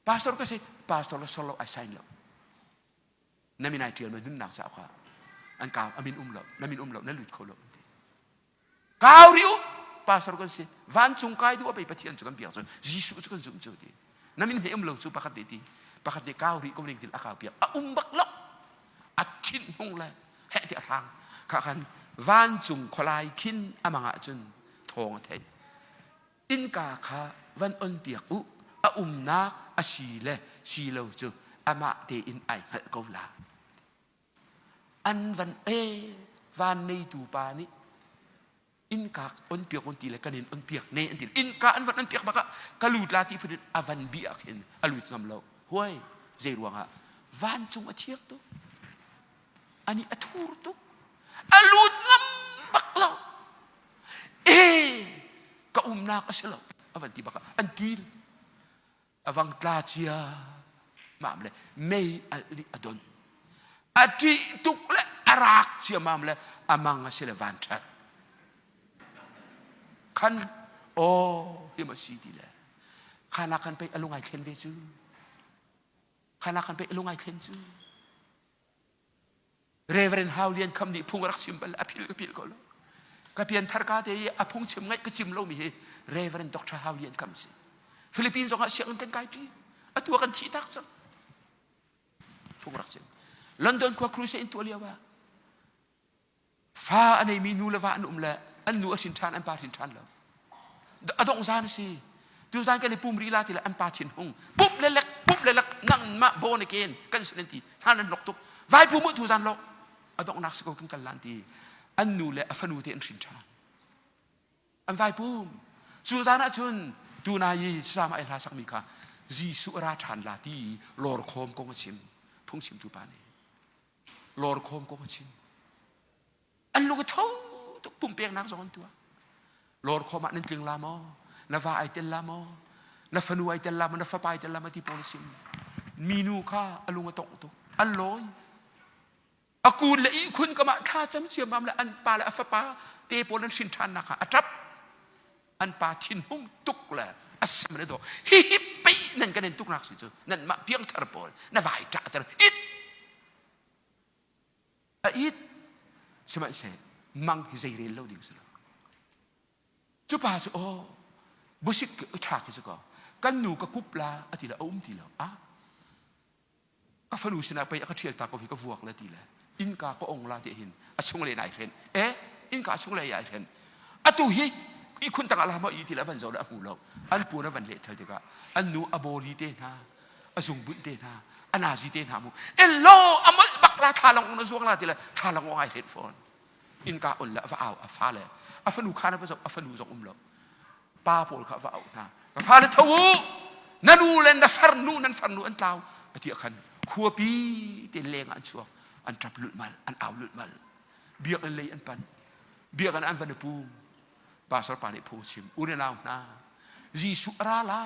pastor ka si pastor le sor lo ai sign lo na min ai tial ma nunnak ca kha an kau a min um lo na min um lo na lut kho lo ti kau ri u pastor kan si vancung kai du a pathian cu kan biak cu Jesuh cu kan zumh cu ti na min he um lo cu pakhat de ti pakhat de kau ri ko ning til a kau piak a um bak lo a thin hung le he ti a hrang kha khan vancung kholai khin amang ah cun thawng a thei Innka kha van onpiak u, a umnak a si le si lo cu amah tein ai hngalh ko la. An van e van neitu pa nih innka onpiak un ti le kan in onpiak ne an ti. Innka an van onpiak bak ah ka lut la ti phun in a van bih ah khin a lut ngam lo. Huai zei ruangah vancung a thiang tuk. Ani a thur tuk. A lut ngam bak lo. E ka umnak a si lo a van ti bak ah an til a vang tla cia mam le mei alh nih a don a ṭih tuk le a rak ciamam le a mang a si le van ṭhat khan aw hi ma si ti le khana khan pei a lung ai thlen ve cu khana khan pei a lung ai thlen cu Reverend Hau Lian Kham nih phung a rak chim bal a phil ka phil ko lo. Ka pian thar ka te i a phung chim ngaih ka cim lomi hi Reverend Dr. Hau Lian Kham si. Philippines zong ah sianginn kan kai ṭi. Atu ah kan thih tak cang. Phung rak chim. London khua crusade in tuah lio ah fa a neimi nu le va an um le an nu a hrin ṭhan, an pa hrin ṭhan lo. A dongh zan a si. Tu zan kan i pum rih la ti le an pa thin hung. Pup le lek, pup le lek, nangmah born again kan si nan ti. Hna nan nok tuk. Vai pum u tu zan lo. A donghnak si ko kan kal lan ti. An nu le a fanu te an hrin ṭhan. An vai pum. Cu zan ah cun tuna i sama ai hla sakmi kha Jesuh ra ṭhan la ti lawr khawm kong a chim. Phungchimtu pa nih lawr khawm kong a chim. An lung a tho tuk pumpeknak zong an tuah. Lawr khawm ah nan tling la maw? Na va ai tel la maw? Na fanu ai tel la maw? Na fapa ai tel la maw? Ti pawl a sim. Minu kha a lung a tongh tuk. An lawi. A kun le ihkhun kam ah thla cam ciammam le an pa le a fapa te pawl an hrin ṭhannak ah a ṭap. An pa thinhung tuk le a sem le daw. Hihi pei nan kan in tuknak si cu nanmah piangthar pawl na vai ṭah ter it a it sihmanhseh mang hi zei rel lo ding si lo. Cu pa cu aw busik ṭha khi cu ko kan nu ka kup la a ti le a um ti lo ah ka fanu sinah pei a ka ṭhial ta ko hi ka vuak le ti le innka ka ong la ti hin a chunglei nai hren e innka chunglei ai hren atu hi ihkhun tangah la ma i ti le van zoh le a hmu lo an puan a van leh thal tikah an nu a bawli te hna a zungbunh te hna a nazi te hna mu ello a molh bak la thla long na zuang la ti le thla long ai hren fawn innka on le a va au a fa le a fanu kha na va zoh a fanu zong um lo pa pawl kha va auh hna ka fale tho u na nu le na farnu nan farnu an tlau a ti khan khuapi te leng ah an chuak an ṭap lulhmal an au lulhmal biakinn lei an pan biakinn an van i pum pastor pa nih phung chim u le nau hna Jesuh a ra la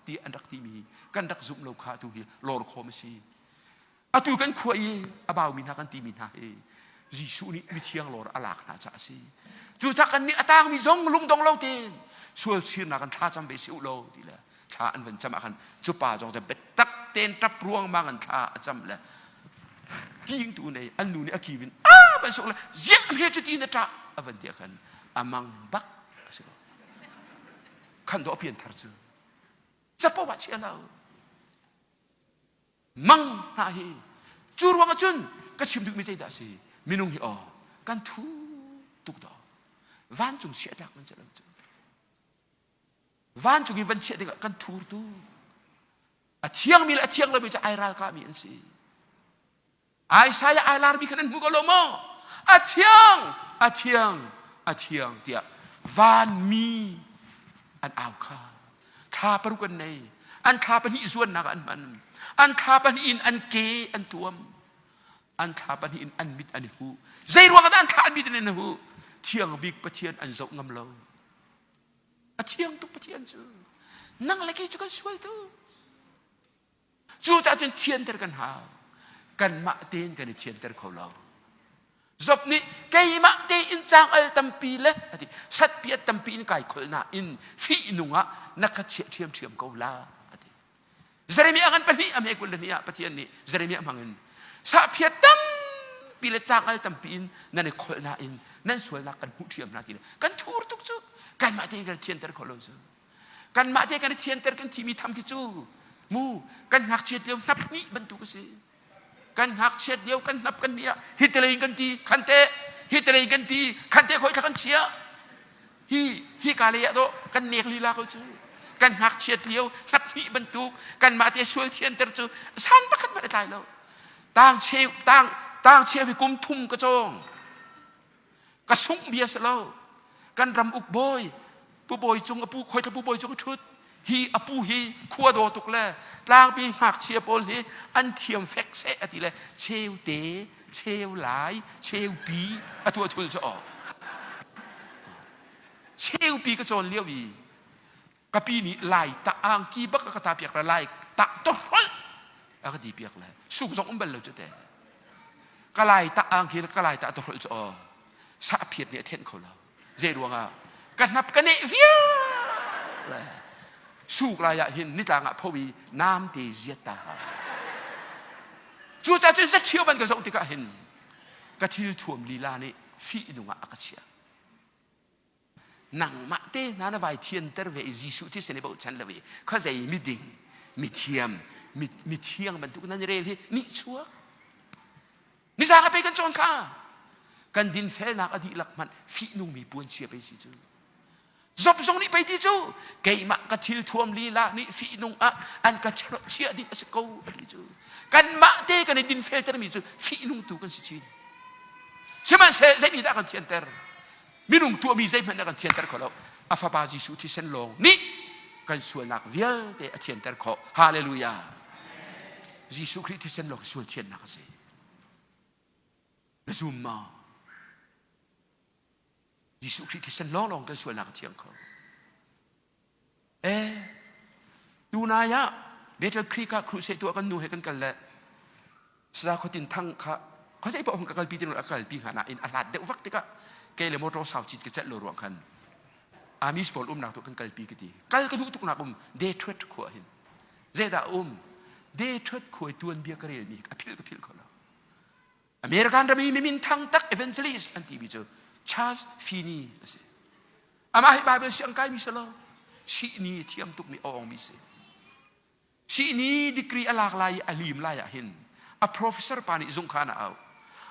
ti an rak timi kan rak zumh lo kha tu hi lawr khawm a si Atu kan khua i a baumi hna kan timi hna hi Jesuh nih mithiang lawr a lak hna caah a si. Cucaah kan nih a tangmi zong lungdong lo tein sual sirnak in thla cam ve si u law ti le thla an van cam ah khan cu pa zong cu biatak tein ṭap ruangmang in thla a cam le kingtu nei an nu nih a kiv in a van sok le ziah hme cu ti na ṭah a van ti ah khan a mang bak a si ko. Khan dawh a pian thar cu capo ah chia lo. Mang hna hi cu ruang ah cun ka chim duhmi zeidah a si minung hi aw kan thu tuk daw vancung chiah tlak man si lo cu vancung i van chiah dingah kan thur tu a thiangmi le a thiang lomi cu ai ralkahmi an si Isaiah ai larmi khan an hmu ko lo maw? A thiang, a thiang, a thiang tiah vanmi an au kha. Thla paruk an nei. An thla pahnih zuannak an hman. An thla pahnih in an ke an tuam. An thla pahnih in an mit an i huh. Zei ruang ah dah an thla an mit in an i huh? Thiang bik Pathian an zoh ngam lo. A thiang tuk Pathian cu. Nang le kei cu kan sual tu. Cucaah cun thianter kan hau. Kanmah tein kan i thianter kho lo. Job nih keimah tein cang-al tampi le a ti satpiat tampi in kai kholh nain fihnung ah na ka chiah ṭhiamṭhiam ko la a ti. Jeremiah ngan pahnih a hme 22 ah Pathian nih Jeremiah hmang in sahphiat tampi le cang-al tampi in nan i kholh nain nan sualnak kan hmuh ṭhiam hna ti le kan thur tuk cu kanmah tein kan thianter kho lo cu. Kanmah te kan i thianter kan thimi tham khi cu mu kan ngakchiat lio hnap hnih bantuk a si. Kan ngakchiat lio kan hnap kan nih ah hi te lei kan ti khan te hi te lei kan ti khan te khoi kha kan chia. Hi hi ka lei ah dawh kan nek lila ko cu. Kan ngakchiat lio hnap hnih bantuk kanmah te sual thianter cu san pakhat hmanh a tlai lo. Tang cheu tang tang cheu hi kum thum ka cawng. Ka sungh bia si lo. Kan ram uk bawi pu bawi cung a pu khoi pu bawi cung a ṭhut hi a pu hi khua daw tuk le tlangpi ngakchia pawl hi an thiam fek seh a ti le cheu te cheu lai cheu pi a tu a thul cu aw cheu pi ka cawn lio i ka pi nih lai ta angki bak a ka ta piak le lai ta to hrolh a ka ti piak le suk zong um bal lo cu te ka lai ta angki le ka lai ta to hrolh cu aw sahphiat nih a thenh kho lo zei ruangah ka hnap ka neh vial le suk lai ah hin nitlang ah pho i nam te ziat ta cucaah cun zaṭhio ban ka zoh tikah hin ka thil thuam lila nih fihnung ah a ka chiah nangmah te hna na vai thianter ve i Jesuh thisen i bochan lo i khuazei miding mithiam mithiang bantuk nan i rel hi nihchuak nizang a pe kan cawn kha. Kan dinfelnak a dihlak hmanh fihnungmi puanchia pei si cu. Job zong nih pei ti cu keimah ka thil thuam lila nih fihnung ah an ka chiah ding a si ko a ti cu. Kanmah te kan i dinfeltermi cu fihnung tu kan si chin. Sihmanhsehlaw zeinih dah kan thianter? Minung tuahmi zeihmanh dah kan thianter kho lo. A fapa Jesuh thisen lawng nih kan sualnak vialte a thianter khawh. Hallelujah. Jesuh Khrih thisen lawng sual thiannak a si. Na zum maw? Jesuh Khrih thisen lawnglawng kan sualnak a thiang kho. Eh, tunai ah Battle Creek ah crusade tuah kan nu he kan kal le Saza khuatin thang kha khuazei paoh ka kalpi ti a kalpi hnga nain a hlat deuh vak tikah kei le motor sau cit ka celh lo ruang khan Amis pawl umnak tu kan kalpi ka ti. Kal ka duh tuk nak um Detroit khua hin. Zeidah um Detroit khua tuan bia ka relmi a phil ka phil kho lo. American ram i mi minthang tak evangelist an timi cu Charles Finney a si. Amah hi Bible siang kaimi si lo. Sihni thiam tukmi a awngmi si. Sihni degree a lak lai i a lim lai ah hin a professor pa nih zungkhan a auh.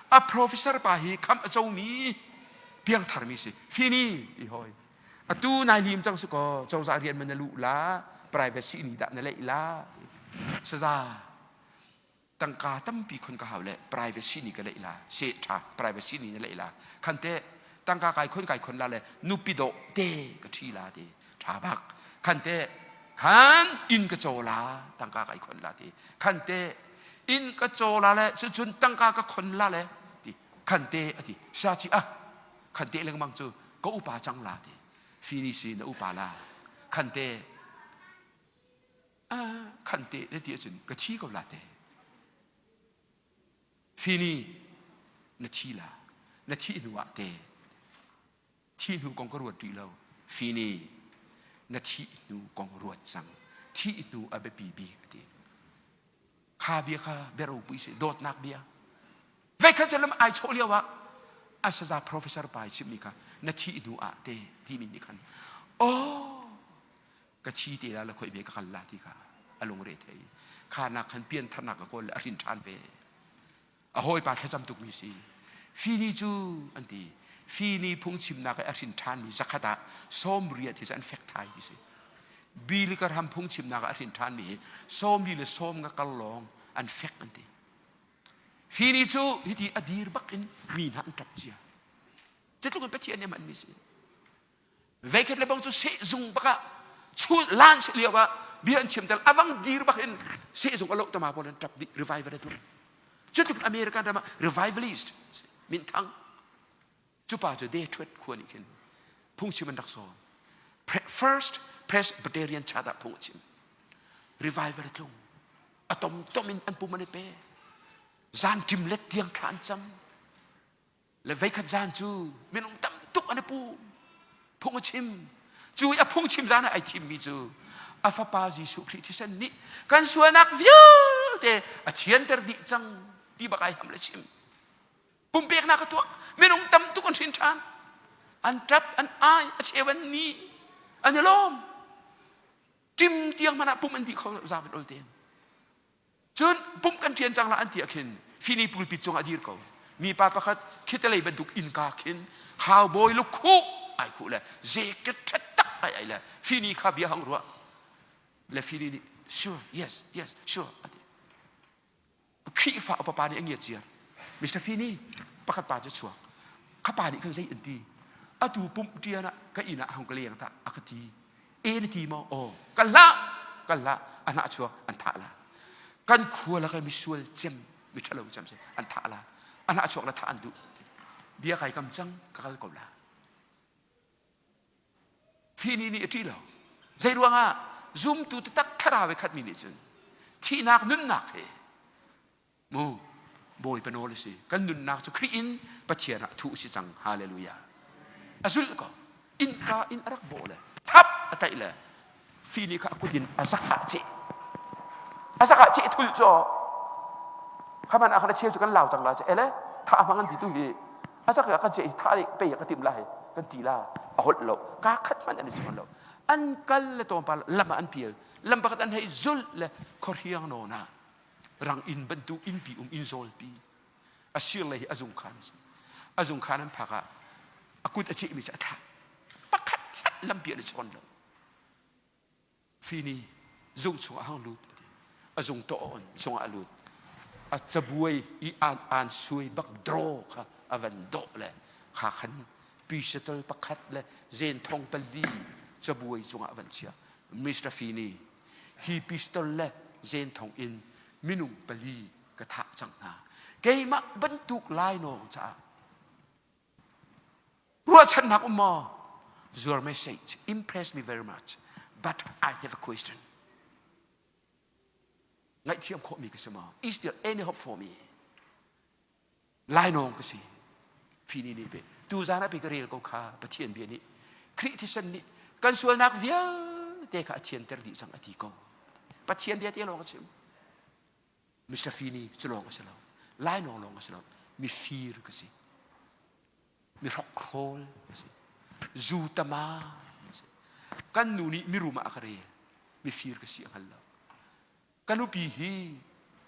A professor pa hi khamh a comi piangtharmi si. Finney ti hawi. Atu nai lim cang si kaw cozah rian man na luh la private sihni dah na leih la. Saza tangka tampi khon ka hau le privacy ni ka leih la se tha privacy ni na leih la khan te tangka kai khon kai khon la le nupi do te ka thi la te tha bak khan te khan inn ka chaw la tangka kai khon la ti khan te inn ka chaw la le cu cun tangka ka khon la le ti khan te ati sa chi a khan te lengmang cu ka upa cang la ti fini si na upa la khan te khan te na ti ahcun ka thi ko la te fini na thi la na thi hnu ah te thi hnu kong ka ruat rih lo fini na thi hnu kong ruat cang thi hnu a biapi bik a ti kha bia kha bia ropui si dawtnak bia veikhat cu lam ai chawh lio ah a saza professor pa i chimmi kha na thi hnu ah te timi nih khan oh ka thi te la la khoi ve ka kal la ti kha a lungre thei kha nak khan pian tharnak ka kawl le a hrin ṭhan ve a hawipa thlacam tuk mi si fini cu an ti fini phungchimnak i a hrin ṭhan mi zakhat ah 80 hi cu an fek thai ti si Billy Graham phungchimnak ah a hrin ṭhan mi hi sawmli le sawm nga kar lawng an fek an ti fini cu hiti a dir bak in mi hna an ṭap cia Zeitluk in Pathian nih a hmanmi si. Veikhat le bang cu sehzung bak ah chul lan si lio ah bia an chim tel avang dir bak in sehzung a loh tama pawl an tap dih revival a tlung. Cutluk American ram ah revivalist minthang cu pa cu Detroit khua nih khin phungchim an rak sawm. First Presbyterian Church ah phung a chim. Revival a tlung. A tom tom in an pum an i pe. Zan ṭim let tiang thla an cam. Le veikhat zan cu minung tam tuk an i pum. Phung a chim. Cu i a phungchim zan ah ai thimmi cu a fapa Jesuh Khrih thisen nih kan sualnak vialte a thianter dih cang ti bak ai ham le chim. Pumpeknak a tuah. Minung tam tuk an hrin ṭhan. An ṭap, an ai, a cheu an ni, an i lawm. Ṭim tiang hmanh ah pum an dih kho lo zavan ol tein. Cun pumh kan ṭian cang la an ti ah khin fini pulpit cungah a dir ko. Mipa pakhat khitalei bantuk innka khin cowboy lukhuh ai khuh le jacket ṭha tak ai ai le fini kha bia hang ruah le fini nih sure yes yes sure a ti. Khrihfa upa pa nih a ngiat ziar. Mr. Fini pakhat pa cu chuak. Kha pa nih khan zei an ti. Atu pumh ṭian ah ka inn ah hong ka leng ta a ka ti. E na ti maw? Aw, kal hlah, kal hlah, a hnah chuak an thah la. Kan khua lak i misual cem, mi ṭhalo cem si, an thah la. A hnah chuak la thah an duh. Bia kai kam cang, ka kal ko la. Thini nih a ṭih lo. Zei ruangah zumtu taktak thlarau i khatmi nih cun thihnak nunnak he Mu Bawipa nawl a si. Kan nunnak cu Khrih in Pathian ah thuh a si cang. Hallelujah. A zulh ko. Innka in a rak bawh le thap a tlaih le fini kha a kut in a zak ah ceh. A zak ah ceh thul cu khaman ah khan a cheu cu kan lau cang la cu ele tha hmang an ti tu hi a zak ah kan ceh tha le pe ka tim la hi kan ti la a holh lo ka khat hmanh an i chawn lo an kal le tawmpal lam ah an pial lam pakhat an hei zulh le khuahriang nawn ah rang inn bantuk innpi um inn zawlpi a sir lei hi a zung khan a si. A zungkhan an phak ah a kut a cehmi cu a thlah. Pakhat hmanh lampi an i chawn lo. Fini zung chungah hang lut a zung tawh on zungah a lut. A cabuai i an an suai bak draw kha a van dawh le kha khan pistol pakhat le zen thong pali cabuai cungah a van chia. Mr. Fini hi pistol le zen thong in minung pali ka thah cang hna. Keimah bantuk lainawng caah ruahchannak um maw? Your message impressed me very much, but I have a question. Ngaihthiam khawhmi ka si maw? Is there any hope for me? Lainawng ka si. Fini nih pe. Tu zan ah pe ka rel ko kha Pathian bia nih Khrih thisen nih kan sualnak vialte kha a thianter dih cang a ti ko. Pathian bia te lawng a chim. Mr. Fini cu lawng a si lo. Lainawng lawng a si lo. Mifir ka si. Mi hrokhrawl ka si. Zu tama ka si. Kan nu nih mirum ah a ka rel. Mifir ka si a hngal lo. Ka nupi hi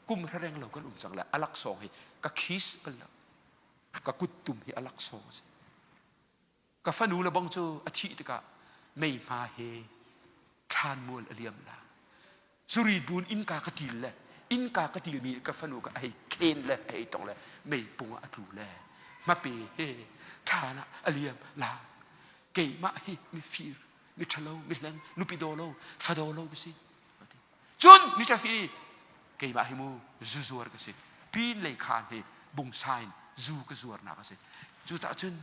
kum reng lo kan um cang le a laksawng hi ka kiss bal lo. Ka kuttum hi a laksawng a si. Ka fanu le bang cu a thih tikah meihma he thlanmual a liam la. Zuri bun innka ka til le innka ka tilmi ka fanu ka hei khen le a hei tong le meipung ah a tlu le hmape he thlan ah a liam la. Keimah hi mifir, miṭhalo, mihleng, nupi daw lo, fa daw lo ka si. Cun Mr. Fili keimah hi mu zu zuar ka si. Pin lei khaan hi bungsain zu ka zuarnak a si. Cu tah cun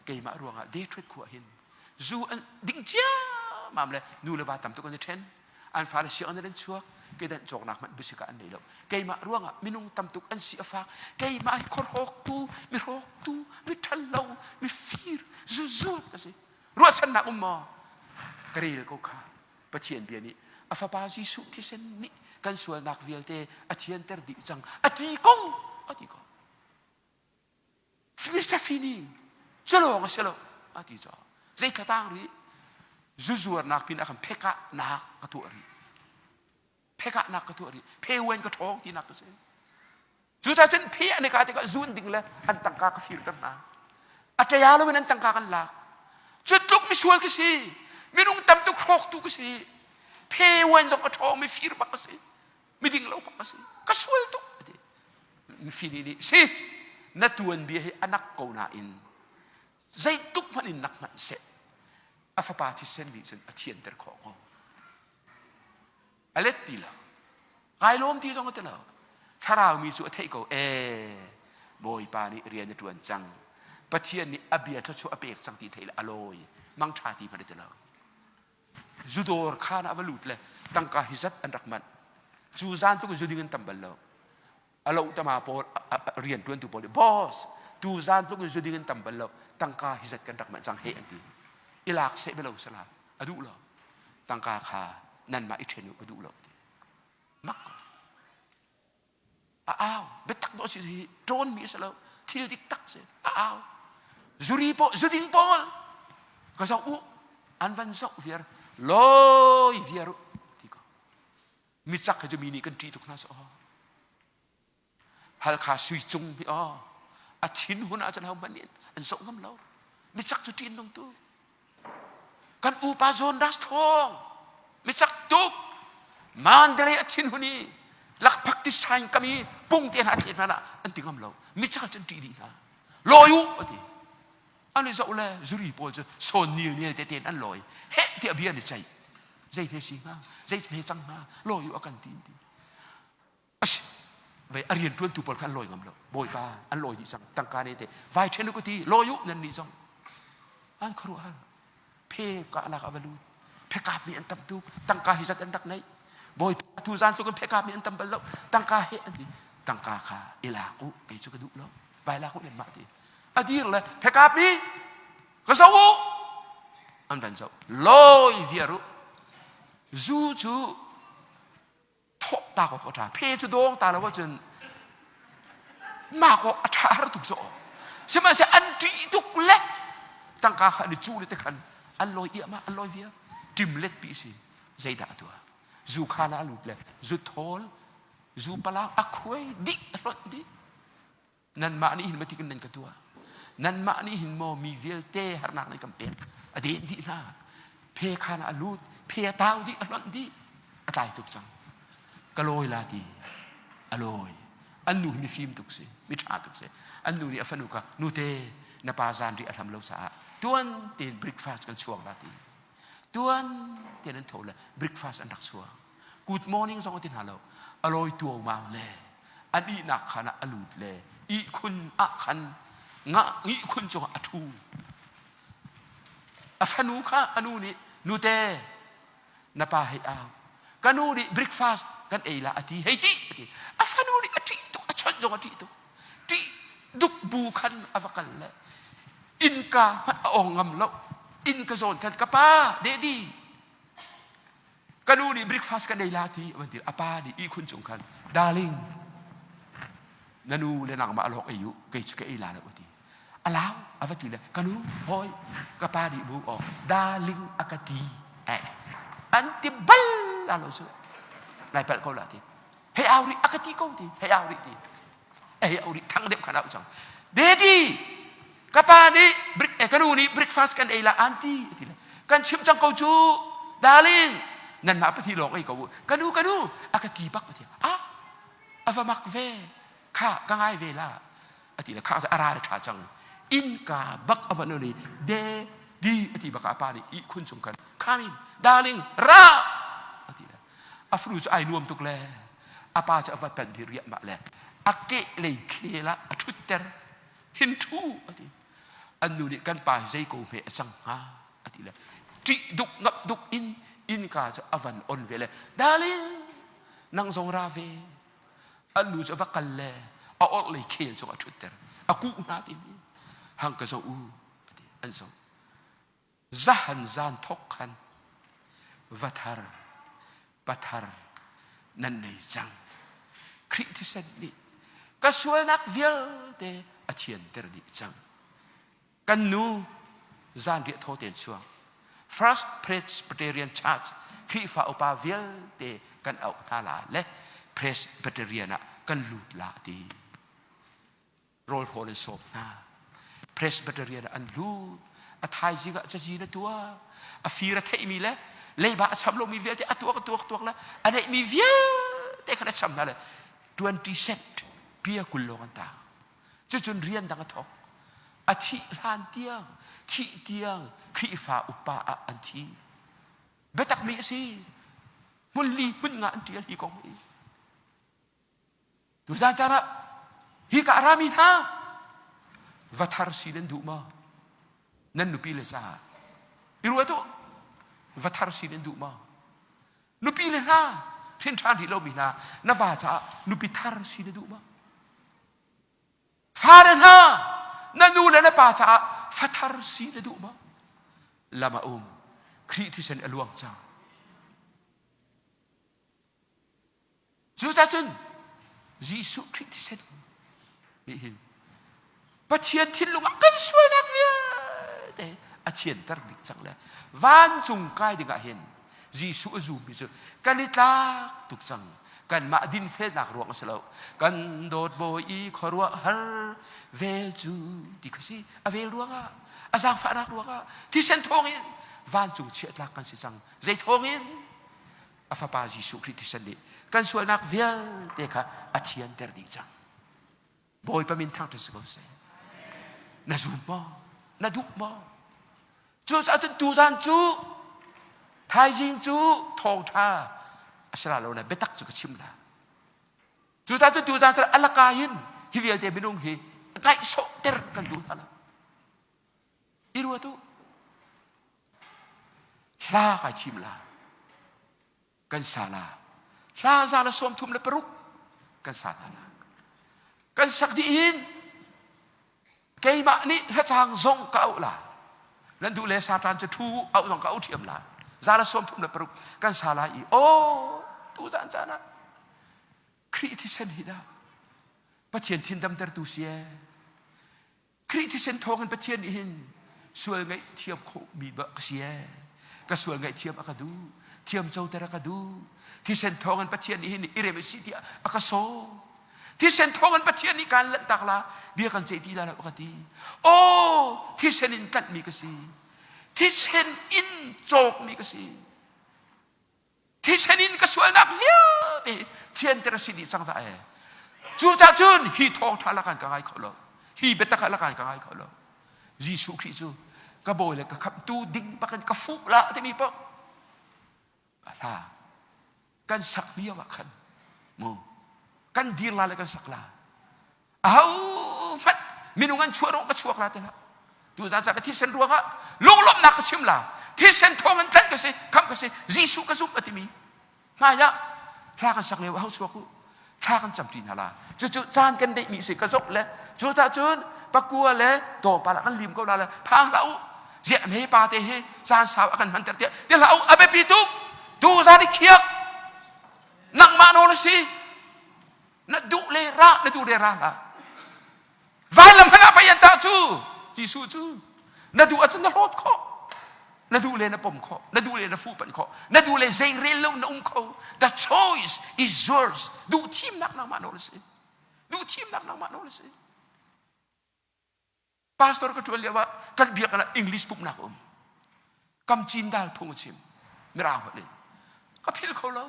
keimah ruangah Detroit khua hin zu an ding ciammam le nu le va tam tuk an i ṭhen. An fale sianginn an chuak kedan cawknak hmanh busik ah an nei lo. Keimah ruangah minung tam tuk an si a fak. Keimah hi khuahrawktu, mi hrawktu, mi ṭhalo, mi fir, zu zuar ka si. Ruahchannak um maw? Ka rel ko kha. Pathian bia nih a fapa Jesuh thisen nih kan sualnak vialte a thianter dih cang a ti ko a ti ko Mr. Fini culawng a si lo a ti caw zei thla tang rih zuzuarnak pin a kan phekah nak ka tuah rih phekah nak ka tuah rih phewen ka ṭhawng tinak ka si Cuta cun phe an i ka tikah zun ding le an tangka ka firter hna. A ṭaya loin an tangka kan lak. Cu tluk misual ka si. Minung tam tuk hrawktu ka si. Phe wan zong a ṭhawng mi fir bak ka si. Miding lo bak ka si. Ka sual tuk a ti. Mifini nih si na tuanbia hi anak ko nain zeitluk hmanh in nak hmanh seh a fapa thisen nih cun a thianter khawh ko. A let ti lo. Kai lawm ti zong a ti lo. Thlarau mi cu a theih ko. Ee, Bawipa nih rian a ṭuan cang. Pathian nih a bia thluachuah a pek cang ti theih le a lawi. Mangṭha ti hmanh a ti lo. Zudawr khaan ah va lut le tangka hi zat an rak manh. Cu zan tluk in zu ding an tam bal lo. A lo tama pawl rian ṭuantu pawl nih boss tu zan tluk in zu ding an tam bal lo. Tangka hi zat kan rak manh cang he an ti. I lak seh belo sala a duh lo. Tangka kha nanmah i ṭhen u ka duh lo ti. Mak a au biatak dawh si hi ṭawn mi a si lo thil dik tak si a au zuri pawl zuding pawl ka zoh u an van zoh viar lawi viar u ti ko micak hi cu mi nih kan ṭih tuk hna so Halkha sui cung hi aw a thin hun ahcun ho hmanh nih an zoh ngam lo micak cu ṭih nung tu kan upa zawn ras thawng micak tuk Mandalay a thin hun i lakphak ti sain kam i pung te hna thlet hna an ti ngam lo micak cun ṭih dih hna lawi u ati an i zoh le zuri pawl cu sawn nil nil te ten an lawi heh tiah bia an i ceih zei hme si hnga zei hme cang hnga lawi u a kan ti ti Asi. Vei a rian ṭuantu pawl kha an lawi ngam lo. Bawipa an lawi dih cang. Tangka ne te vai ṭhen u ka ti lawi u nan nih zong. An khuaruahhar. Phe ka lak a va lut. Phekap mi an tam tuk. Tangka hi zat an rak neih. Bawipa tu zan tluk in phekap mi an tam bal lo. Tangka he an ti. Tangka kha i lak u kei cu ka duh lo. Vai lak u nan mah ti. A dir le phekap mi ka zoh u. An van zoh. Lawi viar u. Zu cu thawh ta awk a ṭha phe cu dawng ta lo ahcun mah awk a ṭha har tuk zawh sihmanhsehlaw an ṭih tuk le tangka kha an i cuh le te khan an lawi iahmah an lawi viar ṭim let pi si zeidah a tuah zu khaan ah a lut le zu thawl zu palang a khuai dih a hlonh dih nanmah nih hin matik in nan ka tuah. Nanmah nih hin maw mi vialte harnak nih kan pek. A den dih hna. Phe khan ah a lut, phe a tau dih, a hlonh dih. A tlai tuk cang. Ka lawi la ti. A lawi. An nu hi mifim tuk si, mi ṭha tuk si. An nu nih a fanu kha, nute, na pa zan ri a hlam lo caah tuan tein breakfast kan chuak la ti. Tuan tein an tho le breakfast an rak chuak. Good morning zong a ti hna lo. A lawi tuaumau le an ihnak khan ah a lut le ihkhun ah khan nga ihkhun cungah a ṭhu. A fanu kha a nu nih nute na pa hei au ka nu nih breakfast kan ei la a ti hei ti a ti a fanu nih a ṭih tuk a chawnh zong a ṭih tuk ṭih duk bu khan a va kal le innka hmanh a ong ngam lo inn ka zawn khan ka pa daddy ka nu nih breakfast kan ei la ti a van ti a pa nih ihkhun cung khan darling na nu le nangmah lawng ei u kei cu ka ei la lo a ti a lau a va ti le ka nu hawi ka pa nih bu aw darling a ka ti eh an ti bal la lo cu lai palh ko la ti hei au rih a ka ti ko ti hei au rih ti hei au rih thang deuh khan au cang daddy ka pa nih eh, ka nu nih breakfast kan ei la aunty ti le kan chimh cang ko cu darling nanmah pahnih lawng ei ko u ka nu ka nu a ka ti bak ti ah a va mak ve kha ka ngai ve la a ti le kha a ral ṭha cang innka bak a va nun i de di a ti bak ah a pa nih ihkhun cung khan come in darling ra a ti le a fanu cu ai nuam tuk le a pa cu a va panh dih riahmah le a keh lei khel ah a ṭhutter hin ṭhu a ti an nu nih kan pa hi zei ko hme a cang hnga a ti le ṭih duk ngap duk in innka cu a van on ve le darling nang zong ra ve an nu cu a va kal le a orhlei khel cung a ṭhutter a kuh hna timi hang ka zoh u a ti an zoh zahan zan thok khan vathar pathar nan nei cang Khrih thisen nih ka sualnak vialte a thianter dih cang Kan nu zanriah thaw tein chuak. First Presbyterian Church Khrihfa upa vialte kan auh hna la le Presbyterian ah kan lut la ti. Rawl hawl in sawm hna. Presbyterian ah an lut. A thaizing ah cazi na tuah. A fir a theihmi le leiba a cham lomi vialte a tuak a tuak tuak le a neihmi vialte khan a cham hna le 20 cent pia kul lawng an tang. Cucun rian dang a thawk. A thih hlan tiang, thih tiang Khrihfa upa ah an thi. Biatak mi a si. Hmun li hmun nga an ṭial hi kong hi. Tuzan caan ah hi ka rami hna va thar si nan duh maw? Nan nupi le caah i ruat u. Va thar si nan duh maw? Nupi le hna hrin ṭhan rih lomi hna na va caah nupi thar si na duh maw? Fale hna, na nu le na pa caah fathar si na duh maw? Lam a um. Khrih thisen a luang cang. Cucaah cun Jesuh Khrih thisen nih hin Pathian thinlung ah kan sualnak vialte a thianter bik cang le vancung kai dingah hin Jesuh a zummi cu kan i tlak tuk cang. Kanmah dinfelnak ruang a si lo. Kan dawt bawi i khuaruahhar vel cu ti kha si. A vel ruangah, a zaangfahnak ruangah, thisen thawngin vancung chiahtlak kan si cang. Zei thawngin? A fapa Jesuh Khrih thisen nih kan sualnak vialte kha a thianter dih cang. Bawipa min thangṭhat si ko seh. Na zum maw? Na duh maw? Cucaah cun tuzan cu thaizing cu thawngṭha a si la lo na biatak cu ka chim la. Cucaah cun tuzan cu a laka hin hi vialte minung hi ngaihsawhter kan duh hna lo. I ruat u. Hla kai chim la. Kan sa la. Hla za le 36 kan sa hna la. Kan sak dih hin keimah nih hlacang zong ka auh la. Nan duh le Satan cu thu auh zong ka auh ṭhiam la. Za le 36 kan sa lai i aw tu zan caan ah Khrih thisen hi dah Pathian thin damtertu si ee. Khrih thisen thawngin Pathian nih hin sual ngaihthiam khawhmi bak ka si ee. Ka sual ngaihthiam a ka duh. Thiam coter a ka duh. Thisen thawngin Pathian nih hin i rem a si tiah a ka sawm. Thisen thawng in Pathian nih kaan lanhtak la, bia kan ceih ti la lo ka ti. Aw, thisen in tlanhmi ka si. Thisen in cawkmi ka si. Thisen in ka sualnak vialte thianter a si dih cang dah ee. Cucaah cun hi thawngṭha lakan ka ngai kho lo. Hi biatak ah lakan ka ngai kho lo. Jesuh Khrih cu ka bawi le ka khamhtu ding bakin ka fuh la timi paoh a hla kan sak lio ah khan mu kan dir la le kan sak la aho hmanh minung an chuah ruang ka chuak la ti hlah tuzaan ca ka thisen ruangah lunglawmhnak ka chim la thisen thawng in tlanh ka si khamh ka si Jesuh ka zumh a timi hmai ah hla kan sak lio aho chuak u thla kan camṭi hna la cucu caan kan deihmi si ka zok le cucaah cun pakua le tlawmpal ah kan lim ko la le phang hlah u ziah hme pa te hi caan sau a kan hmanter tiah ti hlah u a biapi tuk tu zan i khiak nangmah nawl a si na duh le ra na duh le ra hlah Vailam hmanh ah pei an tah cu Jesuh cu na duh ahcun na hlawt khawh na duh le na pom khawh na duh le na fuhpanh khawh na duh le zei rel lo na um kho the choice is yours duh thimnak nangmah nawl a si duh thimnak nangmah nawl a si pastor ka ṭuan lio ah kan biakinn ah English pumhnak a um kam cin dal phung a chim mirang holh in ka phil kho lo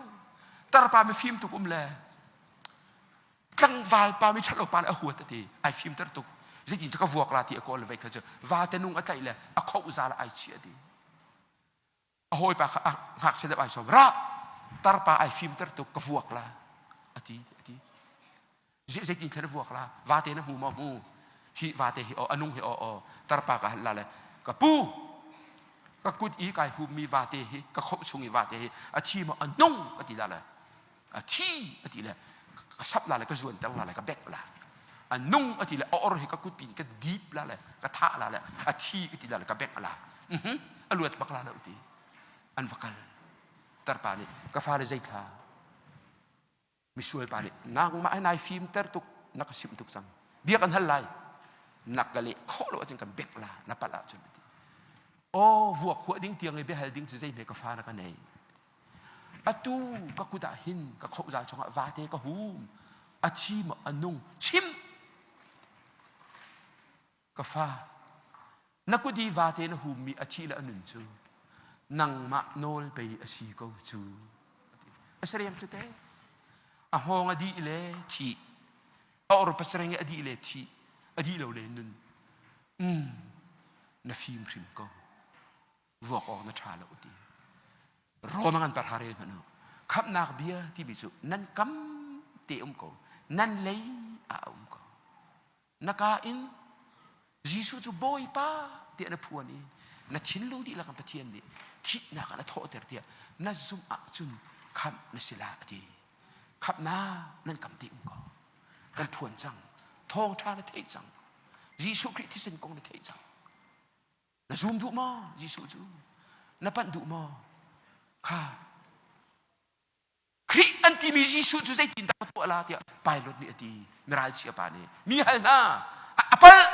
tarpa mifim tuk um le tlangval pa mi ṭhalo pa le a huat a ti ai fimter tuk zeitin ka vuak la ti a kawl vei kha cu vate nung a tlaih le a khoh za le ai chiah ti a hawipa kha a ngakchia deuh ai sawm ra tarpa ai fimter tuk ka vuak la a ti a ti zeitin thlen a vuak la vate na hmu maw hmu hi vate hi aw a nung hi aw aw tarpa ka hal la le ka pu ka kut i kai hum mi vate hi ka khoh chung i vate hi a thi maw a nung ka ti la le a thi a ti le ka sap la le ka zuanter la le ka bek la a nung a ti le a or hi ka kutpin ka dip la le ka thah la le a thi ka ti la le ka bek la a luat bak la lo ti an va kal tarpa nih ka fale zei thla misual pa nih nangmah hi nai fimter tuk na ka simh tuk cang bia kan hal lai na ka leh khawh lo ahcun kan bek la na palh ahcun ti aw vuak huah ding tiang i biahal ding cu zei hme ka fa na ka nei Atu ka kut ah hin ka khohzal chungah vate ka hum. A thi maw a nung? Chim! Ka fa, na kut i vate na hummi a thi le a nun cu nangmah nawl pei a si ko cu. A sarem cu te. A hngawng a dih le thih. A or pasareng i a dih le thih. A dih lo le nun. Mm, na fim hrim ko. Vuak awk na ṭha lo ti. Rom an parha rel hmanh u. Khamhnak bia timi cu nan kam te um ko. Nan lei ah a um ko. Na ka in Jesuh cu Bawipa tiah na phuan i na thinlung dihlak in Pathian nih thihnak ah na thawhter tiah na zumh ahcun khamh na si la a ti. Khamhnak nan kam te um ko. Kan phuan cang. Thawngṭha na theih cang. Jesuh Khrih thisen kong na theih cang. Na zum duh maw Jesuh cu? Na panh duh maw? Kha Khrih an timi Jesuh cu zeitin dah ka tuah la tiah Pilot nih a ti. Miralchia pa nih mi hal hna. A palh.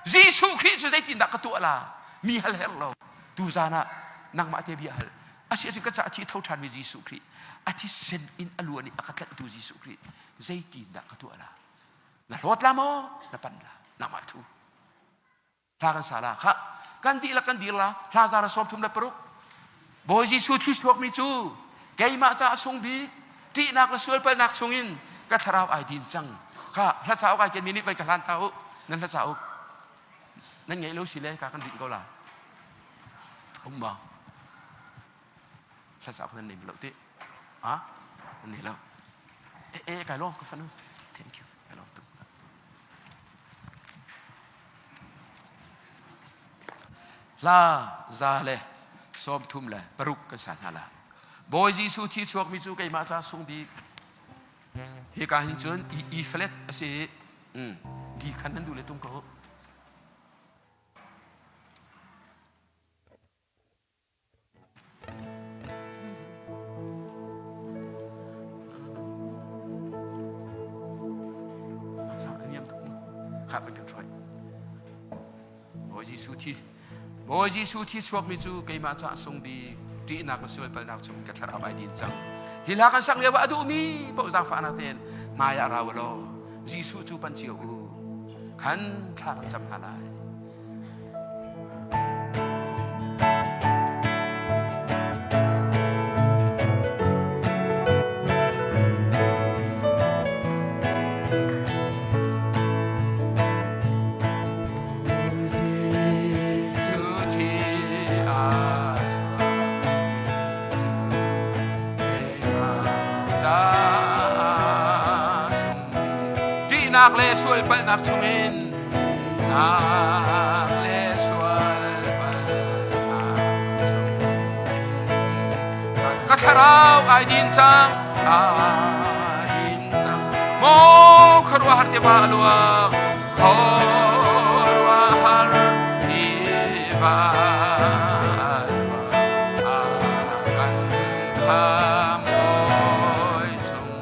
Jesuh Khrih cu zeitin dah ka tuah la? Mi hal herh lo. Tuzan ah nangmah te bia hal. Asi asi ka ca a thi tho ṭhanmi Jesuh Khrih a thisen in a luan i a ka tlanhtu Jesuh Khrih zeitin dah ka tuah la? Na hlawt la maw? Na panh la? Nangmah thu. Hla kan sa la khah. Kan dihlak kan dir la. Hla zara 36. Bawi Jesuh thi chuakmi cu keimah caah sung bik ṭihnak le sualpalnak chungin ka thlarau ai din cang. Kha hla cauk ai kenmi nih vai ka hlan ta u. Nan hla cauk nan ngeih lo si le ka kan rinh ko la. Um ma? Hla cauk nan nei lo ti. Ah? Nan nei lo. Eh eh kai lawm ka fanu. Thank you. Kai lawm tuk. Hla 136 kan sa hna la. Bawi Jesuh thi chuakmi cu keimah ca sung bik. Hika hin cun E flat a si i D khan nan duh le tung ko. Bawi Jesuh thi Bawi Jesuh thi chuakmi cu keimah caah sung bik ṭihnak le sualpalnak chung ka thlarau ai din cang. Hi hla kan sak lio ah a duhmi paoh zaangfahnak tein hmai ah ra u law. Jesuh cu pan cio u. Khan thla kan cam hna lai. Ṭihnak le sualpalhnak chungin nak le sualpalhnak chungin ka thlarau ai din cang ai din cang maw khuaruahhar tiva a luang khuaruahhar tiva a luang a kan kham oi chung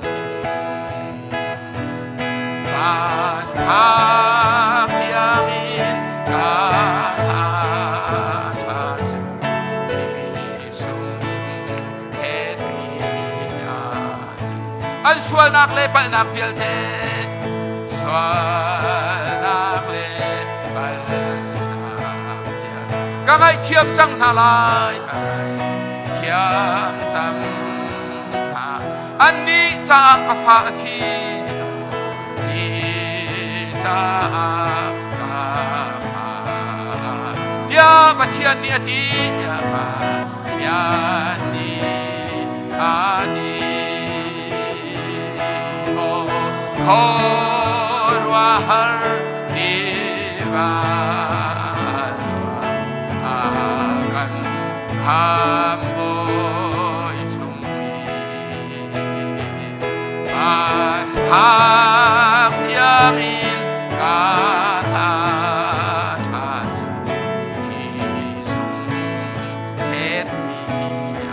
Van phak tiangin ka tha cu sung An sualnak le palhnak vialte sualnak le palhnak ka ngaihthiam cang hna lai ka ngaihthiam cang hna annih caah ka fa a thi ni caah ka fa tiah Pathian nih a ti tiah Pathian nih a ti Khuaruahhar tiva a kan khambawi chung Van phak tiangin ka tha tha cu thi sung thetmi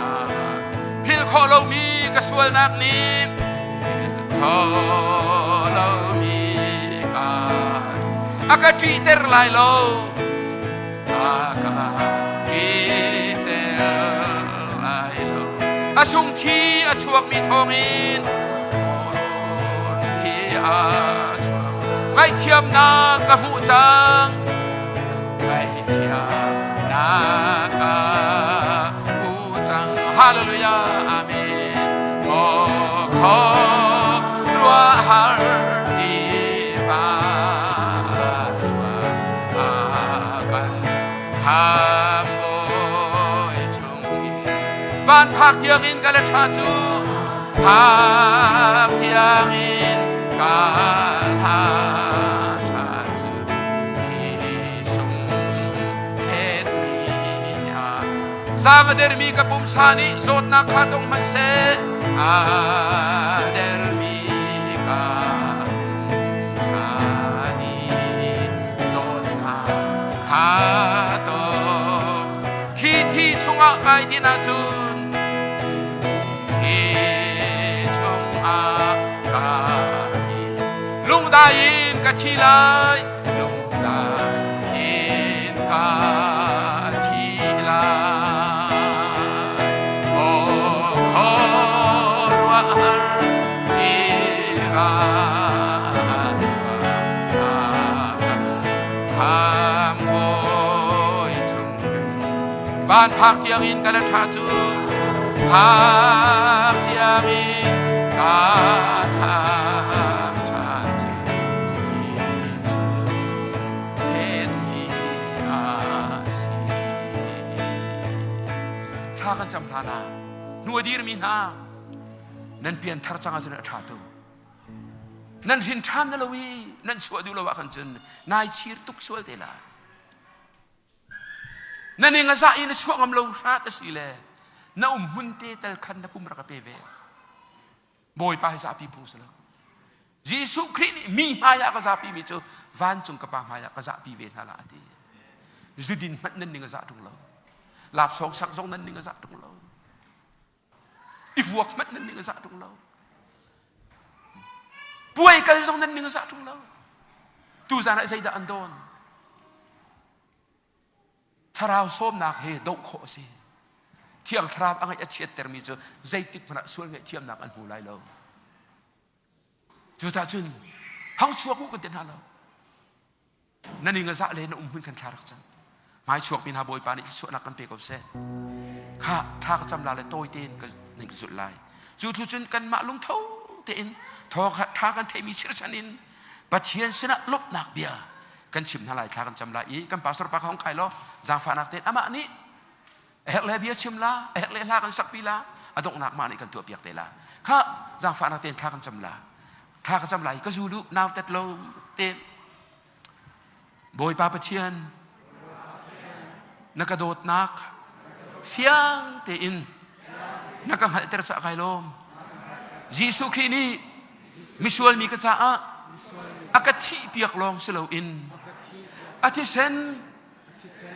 ah philh khawh lomi ka sualnak nih philh khawh lomi ka a ka ṭihter lai lo a ka ṭihter lai lo a sung thi a chuakmi thawngin thi a chuak ngaihthiamnak ka hmuh cang ngaihthiamnak ka hmu cang hallelujah amen maw khuaruahhar tiva a kan khambawi chungin van phak tiangin ka le ṭha cu phak tiangin ka hla ṭha cu thi sung thetmi ah zaang a dermi ka pumsa nih zawtnak kha tong hmanhseh a dermi ka pumsa nih zawtnak kha tong khi thi chungah kai din ahcun hi chungah kai lungdai in ka thi lai lungdai in ka thi lai aw khuaruahhar tiva kan khambawi chung van phak tiangin ka la ṭha cu phak tiangin ka tha ṭha cu Thla kan cam hlan ah hnu a dirmi hna nan pian thar cang ahcun a ṭha tu. Nan hrin ṭhan na lo i nan chuah duh lo ah khan cun nai chir tuk sual te lai. Na ning a zah i na chuah ngam lo hrat a si le na um hmun te tel khan na pum rak a pe ve. Bawipa hi zapi phung si lo. Jesuh Khrih nih mi hmai ah ka zapi mi cu vancung ka pa hmai ah ka zahpi ve hna la a ti. Zudin hmanh nan ning a zah ṭung lo. Lapsawng sak zong nan ning a zah ṭung lo. I vuak hmanh nan ning a zah ṭung lo. Puai kal zong nan ning a zah ṭung lo. Tuzan ah zeidah an dawn? Thlarau sawmnak he doh khawh a si. Thiang Thlarau a ngaih a chiattermi cu zeitik hmanh ah sual ngaihthiamnak an hmu lai lo. Cucah cun Hang chuak u kan ti hna lo. Na ning a zah le na um hmun kan thla rak cam. Hmai chuak mi hna Bawipa nih thluachuahnak kan pe ko seh. Kha thla ka cam la le tawi tein ka nan ka zulh lai. Cu thlu cun kanmah lungtho tein thaw tha kan theihmi chirchan in Pathian sinah lawmhnak bia kan chim hna lai thla kan cam lai i kan pastor pa kha hong kai law zaangfahnak tein amah nih a herh le bia chim la a herh le hla kan sakpi la a donghnak mah nih kan tuah piak te la kha zaangfahnak tein thla kan cam la thla ka cam lai ka zulu nau tet lo te Bawipa Pathian na ka dawtnak fiang tein na ka hngalhter cah kai lawm Jesuh Khrih nih misual mi ka caah a ka thih piak lawng si loin a thisen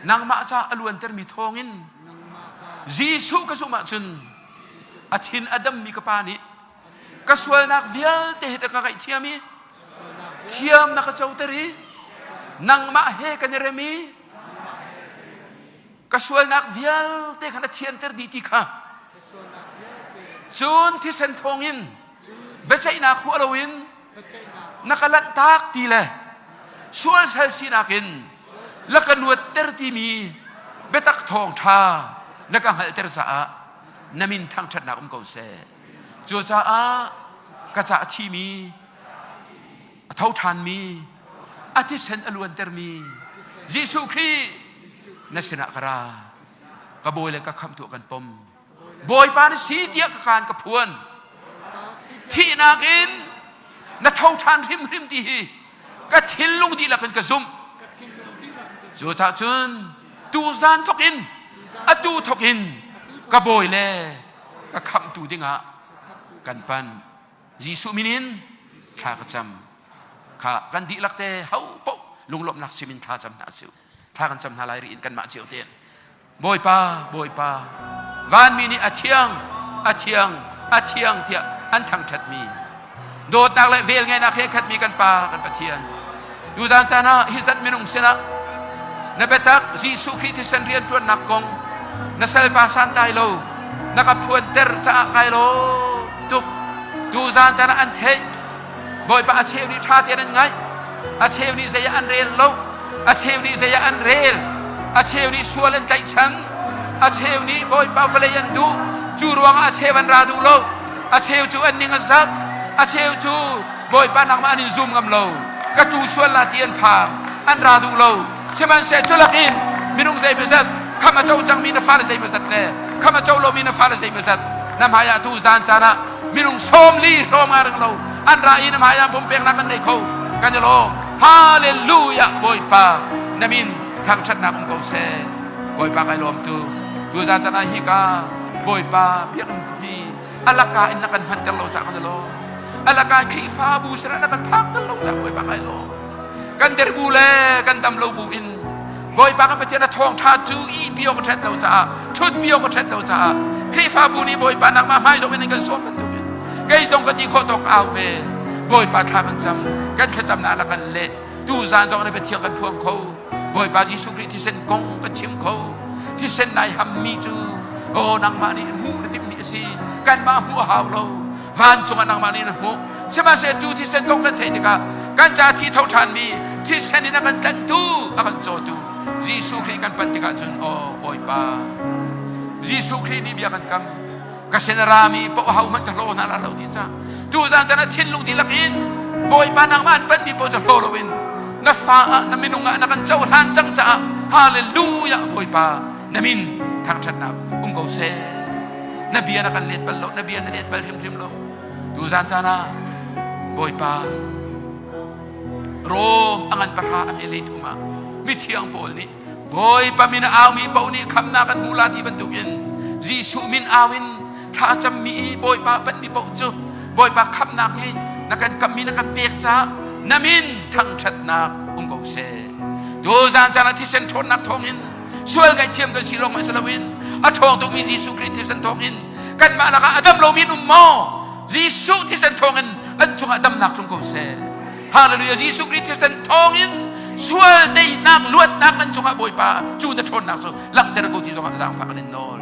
nangmah ca a luantermi thawngin Jesuh ka zumh ahcun a thin a dammi ka pa nih ka sualnak vialte hi ka ngaihthiam i thiam na ka coter i nangmah he kan i rem i ka sualnak vialte kha na thianter dih ti kha cun thisen thawngin biaceihnak huah loin na ka lanhtak ti le sual sal sinak in la ka luatter timi biatak thawngṭha na ka hngalhter caah na min thangṭhatnak um ko seh. Cucaah ka ca a thimi, a tho ṭhanmi, a thisen a luantermi Jesuh Khrih na sinah ka ra. Ka bawi le ka khamhtu kan pom. Bawipa na si tiah ka kaan ka phuan. Thihnak in na tho ṭhan hrimhrim ti hi ka thinlung dihlak in ka zumh. Cucaah cun tuzan thawk in atu thawk in ka bawi le ka khamhtu dingah kan pan. Jesuh min in thla ka cam. Kha kan dihlak te ho paoh lunglawmhnak sim in thla cam hna sih. Thla kan cam hna lai ri in kanmah cio tein. Bawipa, Bawipa, vanmi nih a thiang, a thiang, a thiang tiah an thangṭhatmi, dawtnak le velngeihnak he khatmi kan Pa, kan Pathian. Tuzan caan ah hi zat minung sinah na biatak Jesuh Khrih thisen rianṭuannak kong na salpa santlai lo na ka phuanter caah kai lo tuk. Tuzan caan ah an theih Bawipa a cheu nih ṭha tein an ngaih a cheu nih zei ah an rel lo a cheu nih zei ah an rel a cheu nih sual an tlaihchan a cheu nih Bawipa vawlei an duh cu ruangah a cheu an ra duh lo a cheu cu an ning a zak a cheu cu Bawipa nangmah an in zum ngam lo ka tu sual la ti an phang an ra duh lo sihmanhseh cu lakin minung zeimawzat kham a co cangmi na fale zeimawzat le kham a co lomi na fale zeimawzat na hmaiah tu zan caan ah minung 40 sawm nga ring lo an ra i na hmaiah pumpeknak kan nei kho kan i lawm hallelujah Bawipa na min thangṭhatnak um ko seh Bawipa kai lawm tu tu zan caan ah hi ka Bawipa biakinn hi alaka in na kan hmanter lo cah kan i lawm alaka Khrihfabu sinah na kan phakter lo cah Bawipa kai lawm kan der bu le kan dam lo bu in Bawipa kan Pathian a thawngṭha cu i pi awk a ṭhat lo caah ṭhut pi awk a ṭhat lo caah Khrihfabu nih Bawipa nangmah hmai zong in kan sawm bantukin kei zong ka ti khawh tawk au ve Bawipa thla kan cam kan thlacamnak na kan leh tu zan zong na biathiang kan phuang kho Bawipa Jesuh Khrih thisen kong kan chim kho thisen nai hammi cu aw nangmah nih hmuh na timhmi a si kanmah hmuh a hau lo vancung ah nangmah nih na hmuh sihmanhsehlaw cu thisen kong kan theih tikah kan ca thi tho ṭhanmi thisen in a kan tlanhtu a kan cawtu Jesuh Khrih kan panh tikah cun aw Bawipa Jesuh Khrih nih bia kan kam ka sin a rami paoh ahohmanh ka hlaw hna la lo ti ca tu zan caan ah thinlung dihlak in Bawipa nangmah an panhmi paoh cu hlaw loin na fa ah na minung ah na kan cohlan cang caah hallelujah Bawipa na min thangṭhatnak um ko seh na bia na kan let bal lo na bia na let bal hrimhrim lo tuzan caan ah Bawipa Rom a ngan pahra a lei thum ah mithiang Paul nih Bawipa min a aumi paoh nih khamnak an hmu la ti bantukin Jesuh min au in thla cammi i Bawipa panhmi paoh cu Bawipa khamnak hi na kan kammi na kan pek caah na min thangṭhatnak um ko seh tuzan caan ah thisen ṭhawnnak thawngin sual ngaihthiam kan si lawng si loin a ṭhawng tukmi Jesuh Khrih thisen thawngin kanmah lakah a dam lomi an um maw Jesuh thisen thawngin an cungah damnak tlung ko seh Hallelujah Jesuh Khrih thisen thawngin sual teinak luatnak an cungah Bawipa cu na ṭhawnnak cu langhter ko ti zongah zaangfah kan in nawl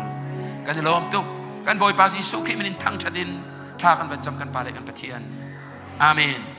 kan i lawm tuk kan Bawipa Jesuh Khrih min in thangṭhat in thla kan van cam kan Pa le kan Pathian Amen.